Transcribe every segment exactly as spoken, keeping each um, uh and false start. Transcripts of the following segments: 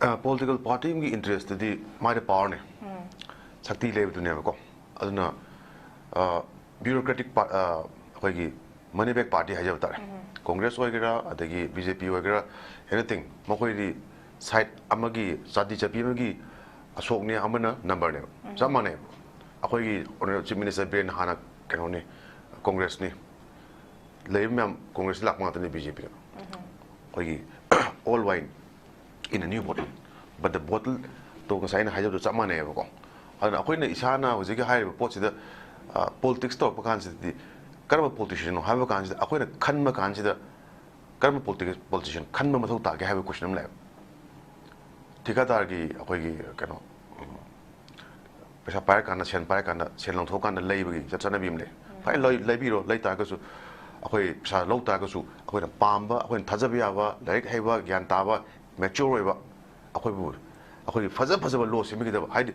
Political party ꯑꯃꯒꯤ ꯏꯟꯇꯔꯦꯁꯇꯗꯤ ꯃꯥꯏꯗ ꯄꯥꯋꯔꯅꯦ, ꯁꯛꯇꯤ ꯂꯩꯕꯗꯨꯅꯦꯕꯀꯣ꯫ ꯑꯗꯨꯅ ꯕ꯭ꯌꯨꯔꯣꯀ꯭ꯔꯦꯇꯤꯛ, ꯑꯩꯈꯣꯏꯒꯤ ꯃꯅꯤ ꯕꯦꯛ ꯄꯥꯔꯇꯤ ꯍꯥꯏꯖꯕ ꯇꯥꯔꯦ, ꯀꯣꯡꯒ꯭ꯔꯦꯁ ꯑꯣꯏꯒꯦꯔꯥ ꯑꯗꯒꯤ ꯕꯤ ꯖꯦ ꯄꯤ ꯑꯣꯏꯒꯦꯔꯥ, ꯑꯦꯅꯤꯊꯤꯡ, ꯃꯈꯣꯏꯗꯤ ꯁꯥꯏꯠ ꯑꯃꯒꯤ, ꯆꯥꯇꯤ ꯆꯠꯄꯤ ꯑꯃꯒꯤ ꯑꯁꯣꯛꯅꯦ, ꯑꯃꯅ ꯅꯝꯕꯔꯅꯦꯕ꯫ ꯆꯞ ꯃꯥꯟꯅꯩ꯫ ꯑꯩꯈꯣꯏꯒꯤ ꯑꯣꯅꯔꯦꯕꯜ ꯆꯤꯐ ꯃꯤꯅꯤꯁꯇꯔ ꯕꯤꯔꯦꯟ ꯍꯥꯟꯅ ꯀꯩꯅꯣꯅꯤ, ꯀꯣꯡꯒ꯭ꯔꯦꯁꯅꯤ꯫ ꯂꯩꯔꯤꯕ ꯃꯌꯥꯝ ꯀꯣꯡꯒ꯭ꯔꯦꯁꯇ ꯂꯥꯛꯄ ꯉꯥꯛꯇꯅꯤ, ꯕꯤ ꯖꯦ ꯄꯤꯗ꯫ ꯑꯩꯈꯣꯏꯒꯤ all wine in a new bottle, but the bottle ꯇꯣ ꯉꯁꯥꯏ ꯑꯩꯅ ꯍꯥꯏꯖꯕꯗꯣ ꯆꯞ ꯃꯥꯟꯅꯩꯌꯦꯕꯀꯣ꯫ ꯑꯗꯨꯅ ꯑꯩꯈꯣꯏꯅ ꯏꯁꯥꯅ ꯍꯧꯖꯤꯛꯀꯤ ꯍꯥꯏꯔꯤꯕ ꯄꯣꯠꯁꯤꯗ ꯄꯣꯂꯤꯇꯤꯛꯁ ꯇꯧꯔꯛꯄ ꯀꯥꯟꯁꯤꯗꯗꯤ ꯀꯔꯝꯕ ꯄꯣꯂꯤꯇꯤꯁꯤꯌꯟꯅꯣ ꯍꯥꯏꯕ ꯀꯥꯟꯁꯤꯗ ꯑꯩꯈꯣꯏꯅ ꯈꯟꯕ ꯀꯥꯟꯁꯤꯗ ꯀꯔꯝꯕ ꯄꯣꯂꯤꯇꯤꯁꯤꯌꯟ ꯈꯟꯕ ꯃꯊꯧ ꯇꯥꯒꯦ ꯍꯥꯏꯕ ꯀꯣꯏꯁꯟ ꯑꯃ ꯂꯩꯌꯦꯕ꯫ ꯊꯤꯀꯥꯗꯥꯔꯒꯤ ꯑꯩꯈꯣꯏꯒꯤ ꯀꯩꯅꯣ, ꯎꯝ, ꯄꯩꯁꯥ ꯄꯥꯏꯔꯀꯥꯟꯗ, ꯁꯦꯟ ꯄꯥꯏꯔꯀꯥꯟꯗ, ꯁꯦꯟ ꯂꯧꯊꯣꯛꯀꯥꯟꯗ ꯂꯩꯕꯒꯤ ꯆꯠ-, ꯆꯠꯅꯕꯤ ꯑꯃ ꯂꯩ꯫ ꯐꯔꯦ, ꯂꯩ-, ꯂꯩꯕꯤꯔꯣ, ꯂꯩ ꯇꯥꯔꯒꯁꯨ ꯑꯩꯈꯣꯏ ꯄꯩꯁꯥ ꯂꯧ ꯇꯥꯔꯒꯁꯨ ꯑꯩꯈꯣꯏꯅ ꯄꯥꯝꯕ, ꯑꯩꯈꯣꯏꯅ ꯊꯥꯖꯕ ꯌꯥꯕ, ꯂꯥꯏꯔꯤꯛ ꯍꯩꯕ, ꯒ꯭ꯌꯥꯟ ꯇꯥꯕ, ꯃꯦꯆ꯭ꯌꯣꯔ ꯑꯣꯏꯕ ꯑꯩꯈꯣꯏꯕꯨ, ꯑꯩꯈꯣꯏꯒꯤ ꯐꯖ ꯐꯖꯕ ꯂꯣ ꯁꯦꯝꯕꯤꯒꯗꯕ꯫ ꯍꯥꯏꯗꯤ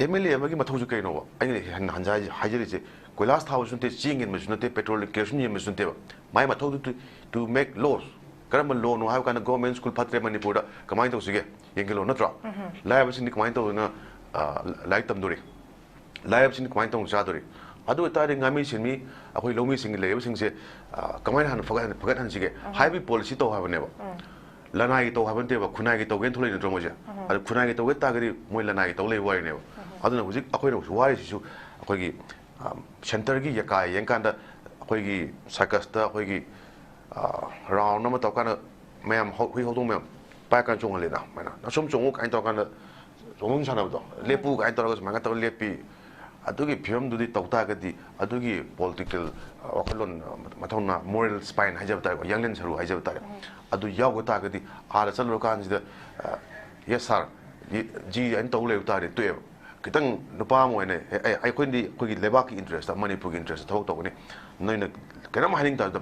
ꯑꯦꯝ ꯑꯦꯜ ꯑꯦ ꯑꯃꯒꯤ ꯃꯊꯧꯁꯨ ꯀꯩꯅꯣꯕ? ꯑꯩꯅ ꯍꯟ-, ꯍꯟꯖ-, ꯍꯥꯏꯖꯔꯤꯁꯦ, ꯀꯣꯏꯂꯥꯁ ꯊꯥꯕꯁꯨ ꯅꯠꯇꯦ, ꯆꯦꯡ ꯌꯦꯟꯕꯁꯨ ꯅꯠꯇꯦ, ꯄꯦꯇ꯭ꯔꯣꯜ ꯀꯦꯔꯣꯁꯤꯟ ꯌꯦꯟꯕꯁꯨ ꯅꯠꯇꯦꯕ꯫ ꯃꯥꯏ ꯃꯊꯧꯗꯨ to, to make laws꯫ ꯀꯔꯝꯕ ꯂꯣꯅꯣ ꯍꯥꯏꯕ ꯀꯥꯟꯗ ꯒꯣꯔꯃꯦꯟ ꯁ꯭ꯀꯨꯜ ꯐꯠꯇ꯭ꯔꯦ ꯃꯅꯤꯄꯨꯔꯗ, ꯀꯃꯥꯏꯅ ꯇꯧꯁꯤꯒꯦ? ꯌꯦꯡꯁꯤꯜꯂꯣ, ꯅꯠꯇ꯭ꯔꯣ? ꯂꯥꯏꯔꯕꯁꯤꯡꯗꯤ ꯀꯃꯥꯏꯅ ꯇꯧꯗꯅ, ꯑ, ꯂꯥꯏꯔꯤꯛ ꯇꯝꯗꯣꯔꯤ? ꯂꯥꯏꯔꯕꯁꯤꯡꯗꯤ ꯀꯃꯥꯏꯅ ꯇꯧꯗꯅ ꯆꯥꯗꯣꯔꯤ? ꯑꯗꯨ ꯑꯣꯏꯇꯥꯔꯗꯤ ꯉꯥꯃꯤ ꯁꯦꯟꯃꯤ, ꯑꯩꯈꯣꯏ ꯂꯧꯃꯤꯁꯤꯡꯒꯤ ꯂꯩꯔꯤꯕꯁꯤꯡꯁꯦ, ꯑ, ꯀꯃꯥꯏꯅ ꯍꯥꯟꯅ ꯐꯒꯠꯍꯟ-, ꯐꯒꯠꯍꯟꯁꯤꯒꯦ ꯍꯥꯏꯕꯒꯤ ꯄꯣꯂꯤꯁꯤ ꯇꯧ ꯍꯥꯏꯕꯅꯦꯕ꯫ ꯂꯅꯥꯏꯒꯤ ꯇꯧ ꯍꯥꯏꯕ ꯅꯠꯇꯦꯕ, ꯈꯨꯟꯅꯥꯏꯒꯤ ꯇꯧꯒꯦꯅ ꯊꯣꯛꯂꯛꯏ ꯅꯠꯇ꯭ꯔꯣ ꯃꯣꯏꯁꯦ? ꯑꯗꯨ ꯈꯨꯟꯅꯥꯏꯒꯤ ꯇꯧꯒꯦ ꯇꯥꯔꯒꯗꯤ ꯃꯣꯏ ꯂꯅꯥꯏꯒꯤ ꯇꯧ ꯂꯩꯕ ꯋꯥꯔꯤꯅꯦꯕ꯫ ꯑꯗꯨꯅ ꯍꯧꯖꯤꯛ ꯑꯩꯈꯣꯏꯅ ꯍꯧꯖꯤꯛ ꯋꯥꯔꯤꯁꯤꯁꯨ ꯑꯩꯈꯣꯏꯒꯤ, ꯑ, ꯁꯦꯟꯇꯔꯒꯤ ꯌꯦꯀꯥ ꯌꯦꯡꯀꯥꯟꯗ ꯑꯩꯈꯣꯏꯒꯤ ꯁꯔꯀꯁꯇ ꯑꯩꯈꯣꯏꯒꯤ, ꯑ, ꯔꯥꯎꯟ ꯑꯃ ꯇꯧꯔꯀꯥꯟꯗ ꯃꯌꯥꯝ ꯍꯧ-, ꯍꯨꯏ ꯍꯧꯗꯣꯡ ꯃꯌꯥꯝ ꯄꯥꯏꯔꯀꯥꯟꯗ ꯆꯣꯡꯍꯜꯂꯦꯅ, ꯑꯗꯨꯃꯥꯏꯅ "ꯅꯁꯣꯝ ꯆꯣꯡꯉꯨ" ꯀꯥꯏꯅ ꯇꯧꯔꯀꯥꯟꯗ ꯆꯣꯡꯐꯝ ꯁꯥꯟꯅꯕꯗꯣ, "ꯂꯦꯞꯄꯨ" ꯀꯥꯏꯅ ꯇꯧꯔꯒ ꯁꯨꯃꯥꯏꯅ ꯇꯧꯔꯒ ꯂꯦꯞꯄꯤ꯫ ꯑꯗꯨꯒꯤ ꯐꯤꯕꯝꯗꯨꯗꯤ ꯇꯧ ꯇꯥꯔꯒꯗꯤ ꯑꯗꯨꯒꯤ ꯄꯣꯂꯤꯇꯤꯀꯦꯜ, ꯑ, ꯋꯥꯈꯜꯂꯣꯟ, ꯑ, ꯃꯊꯧꯅꯥ, ꯃꯣꯔꯦꯜ ꯁ꯭ꯄꯥꯏꯟ ꯍꯥꯏꯖꯕ ꯇꯥꯔꯦꯀꯣ, ꯌꯥꯡꯂꯦꯟ ꯁꯔꯨ ꯍꯥꯏꯖꯕ ꯇꯥꯔꯦ, ꯑꯗꯨ ꯌꯥꯎꯗ ꯇꯥꯔꯒꯗꯤ ꯑꯥꯗ ꯆꯠꯂꯨꯔꯀꯥꯟꯁꯤꯗ, ꯑ, "ꯌꯦꯁ ꯁꯥꯔ, ꯖꯤ" ꯍꯥꯏꯅ ꯇꯧ ꯂꯩꯕ ꯇꯥꯔꯗꯤ ꯇꯣꯛꯑꯦꯕ꯫ ꯈꯤꯇꯪ ꯅꯨꯄꯥ ꯑꯃ ꯑꯣꯏꯅ, "ꯑꯦ, ꯑꯦ, ꯑꯩꯈꯣꯏꯗꯤ ꯑꯩꯈꯣꯏꯒꯤ ꯂꯩꯕꯥꯛꯀꯤ ꯏꯟꯇꯔꯦꯁꯇ, ꯃꯅꯤꯄꯨꯔꯒꯤ ꯏꯟꯇꯔꯦꯁꯇ ꯊꯕꯛ ꯇꯧꯒꯅꯤ, ꯅꯣꯏꯅ ꯀꯩꯅꯣꯝ ꯍꯥꯏꯅꯤꯡ ꯇꯥꯔꯁꯨ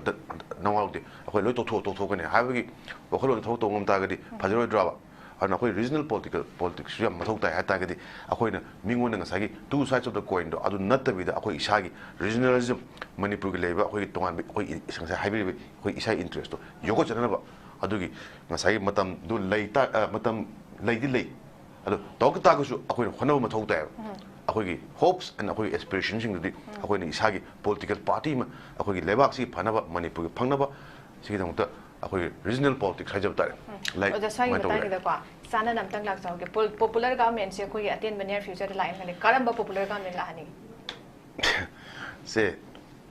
ꯅꯋꯥ ꯂꯧꯗꯦ, ꯑꯩꯈꯣꯏ ꯂꯣꯏ ꯇꯣꯛꯊꯣꯛ-, ꯇꯣꯛꯊꯣꯛꯀꯅꯤ" ꯍꯥꯏꯕꯒꯤ ꯋꯥꯈꯜꯂꯣꯟꯗ ꯊꯕꯛ ꯇꯧꯕ ꯉꯝ ꯇꯥꯔꯒꯗꯤ ꯐꯖꯔꯣꯏꯗ꯭ꯔꯕ? ꯑꯗꯨꯅ ꯑꯩꯈꯣꯏ ꯔꯤꯖꯅꯦꯜ ꯄꯣꯂꯤꯇꯤꯀꯦꯜ, ꯄꯣꯂꯤꯇꯤꯛꯁꯁꯨ ꯌꯥꯝ ꯃꯊꯧ ꯇꯥꯏ ꯍꯥꯏ ꯇꯥꯔꯒꯗꯤ, ꯑꯩꯈꯣꯏꯅ ꯃꯤꯉꯣꯟꯗ ꯉꯁꯥꯏꯒꯤ two sides of the coin ꯗꯣ ꯑꯗꯨ ꯅꯠꯇꯕꯤꯗ, ꯑꯩꯈꯣꯏ ꯏꯁꯥꯒꯤ ꯔꯤꯖꯅꯦꯂꯤꯖꯝ, ꯃꯅꯤꯄꯨꯔꯒꯤ ꯂꯩꯔꯤꯕ ꯑꯩꯈꯣꯏꯒꯤ ꯇꯣꯉꯥꯟꯕ, ꯑꯩꯈꯣꯏ ꯉꯁꯥꯏ ꯍꯥꯏꯕꯤꯔꯤꯕ ꯑꯩꯈꯣꯏ ꯏꯁꯥꯒꯤ ꯏꯟꯇꯔꯦꯁꯇꯣ ꯌꯣꯛꯈꯠꯆꯅꯅꯕ, ꯑꯗꯨꯒꯤ ꯉꯁꯥꯏꯒꯤ ꯃꯇꯝꯗꯨ ꯂꯩ ꯇꯥ-, ꯑ, ꯃꯇꯝ ꯂꯩꯗꯤ ꯂꯩ, ꯑꯗꯣ ꯇꯧꯔꯛꯇ ꯇꯥꯔꯒꯁꯨ ꯑꯩꯈꯣꯏꯅ ꯍꯣꯠꯅꯕ ꯃꯊꯧ ꯇꯥꯏꯌꯦꯕ꯫ ꯑꯩꯈꯣꯏꯒꯤ hopes and ꯑꯩꯈꯣꯏꯒꯤ aspirationꯁꯤꯡꯗꯨꯗꯤ ꯑꯩꯈꯣꯏꯅ ꯏꯁꯥꯒꯤ political party ꯑꯃ, ꯑꯩꯈꯣꯏꯒꯤ ꯂꯩꯕꯥꯛꯁꯤꯒꯤ ꯐꯅꯕ, ꯃꯅꯤꯄꯨꯔꯒꯤ ꯐꯪꯅꯕ, ꯁꯤꯒꯤꯗꯃꯛꯇ ꯑꯩꯈꯣꯏꯒꯤ regional politics ꯍꯥꯏꯖꯕ ꯇꯥꯔꯦ꯫ Like ꯑꯣꯖꯥ, ꯁ꯭ꯋꯥꯏꯒꯤ ꯁꯨꯃꯥꯏꯅ ꯇꯧꯕ ꯌꯥꯏ꯫ ꯃꯇꯥꯡꯁꯤꯗꯀꯣ ꯆꯥꯟꯅꯅ ꯑꯝꯇꯪ ꯂꯥꯛꯆꯍꯧꯒꯦ꯫ Pol-, popular governmentꯁꯦ ꯑꯩꯈꯣꯏꯒꯤ ꯑꯇꯦꯟꯕ near futureꯗ ꯂꯥꯛꯑꯦꯅ ꯈꯜꯂꯤ꯫ ꯀꯔꯝꯕ popular government ꯂꯥꯛꯍꯟꯅꯤꯡꯉꯤ? ꯁꯦ,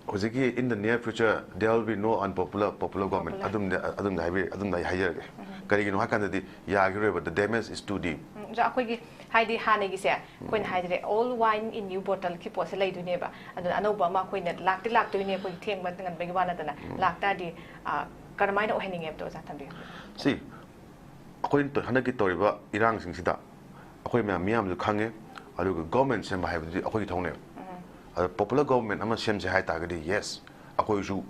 ꯍꯧꯖꯤꯛꯀꯤ in the near future there will be no unpopular popular government. Popular. ꯑꯗꯨꯝꯗꯤ, ꯑꯗꯨꯝꯗꯤ ꯍꯥꯏꯕꯤ-, ꯑꯗꯨꯝꯗꯤ ꯑꯩ ꯍꯥꯏꯖꯔꯒꯦ꯫ ꯀꯔꯤꯒꯤꯅꯣ ꯍꯥꯏꯀꯥꯟꯗꯗꯤ ꯌꯥꯈꯤꯔꯣꯏꯕ, the damage is too deep. ꯎꯝ, ꯑꯣꯖꯥ, ꯑꯩꯈꯣꯏꯒꯤ ꯍꯥꯏꯗꯤ ꯍꯥꯟꯅꯒꯤꯁꯦ ꯑꯩꯈꯣꯏꯅ ꯍꯥꯏꯗ꯭ꯔꯦ, old wine in new bottleꯀꯤ ꯄꯣꯠꯁꯦ ꯂꯩꯗꯣꯏꯅꯦꯕ꯫ ꯑꯗꯨꯅ ꯑꯅꯧꯕ ꯑꯃ ꯑꯩꯈꯣꯏꯅ ꯂꯥꯛꯇꯤ ꯂꯥꯛꯇꯣꯏꯅꯦ, ꯑꯩꯈꯣꯏ ꯊꯦꯡꯕ ꯉꯟꯕꯒꯤ ꯋꯥ ꯅꯠꯇꯅ꯫ ꯂꯥꯛꯇꯥꯔꯗꯤ, ꯑ, ꯀꯔꯝꯍꯥꯏꯅ ꯑꯣꯏꯍꯟꯅꯤꯡꯉꯦꯕꯗꯣ ꯑꯣꯖꯥ ꯊꯝꯕꯤꯌꯨ꯫ ꯁꯤ ꯑꯩꯈꯣꯏꯅ ꯇꯧ-, ꯍꯟꯗꯛꯀꯤ ꯇꯧꯔꯤꯕ ꯏꯔꯥꯡꯁꯤꯡꯁꯤꯗ ꯑꯩꯈꯣꯏ ꯃꯌꯥꯝ, ꯃꯤꯌꯥꯝꯁꯨ ꯈꯪꯉꯦ, ꯑꯗꯨꯒ government ꯁꯦꯝꯕ ꯍꯥꯏꯕꯗꯨꯗꯤ ꯑꯩꯈꯣꯏꯒꯤ ꯊꯧꯅꯦꯕ꯫ ꯑꯗꯣ popular government ꯑꯃ ꯁꯦꯝꯁꯦ ꯍꯥꯏ ꯇꯥꯔꯒꯗꯤ, yes, ꯑꯩꯈꯣꯏꯁꯨ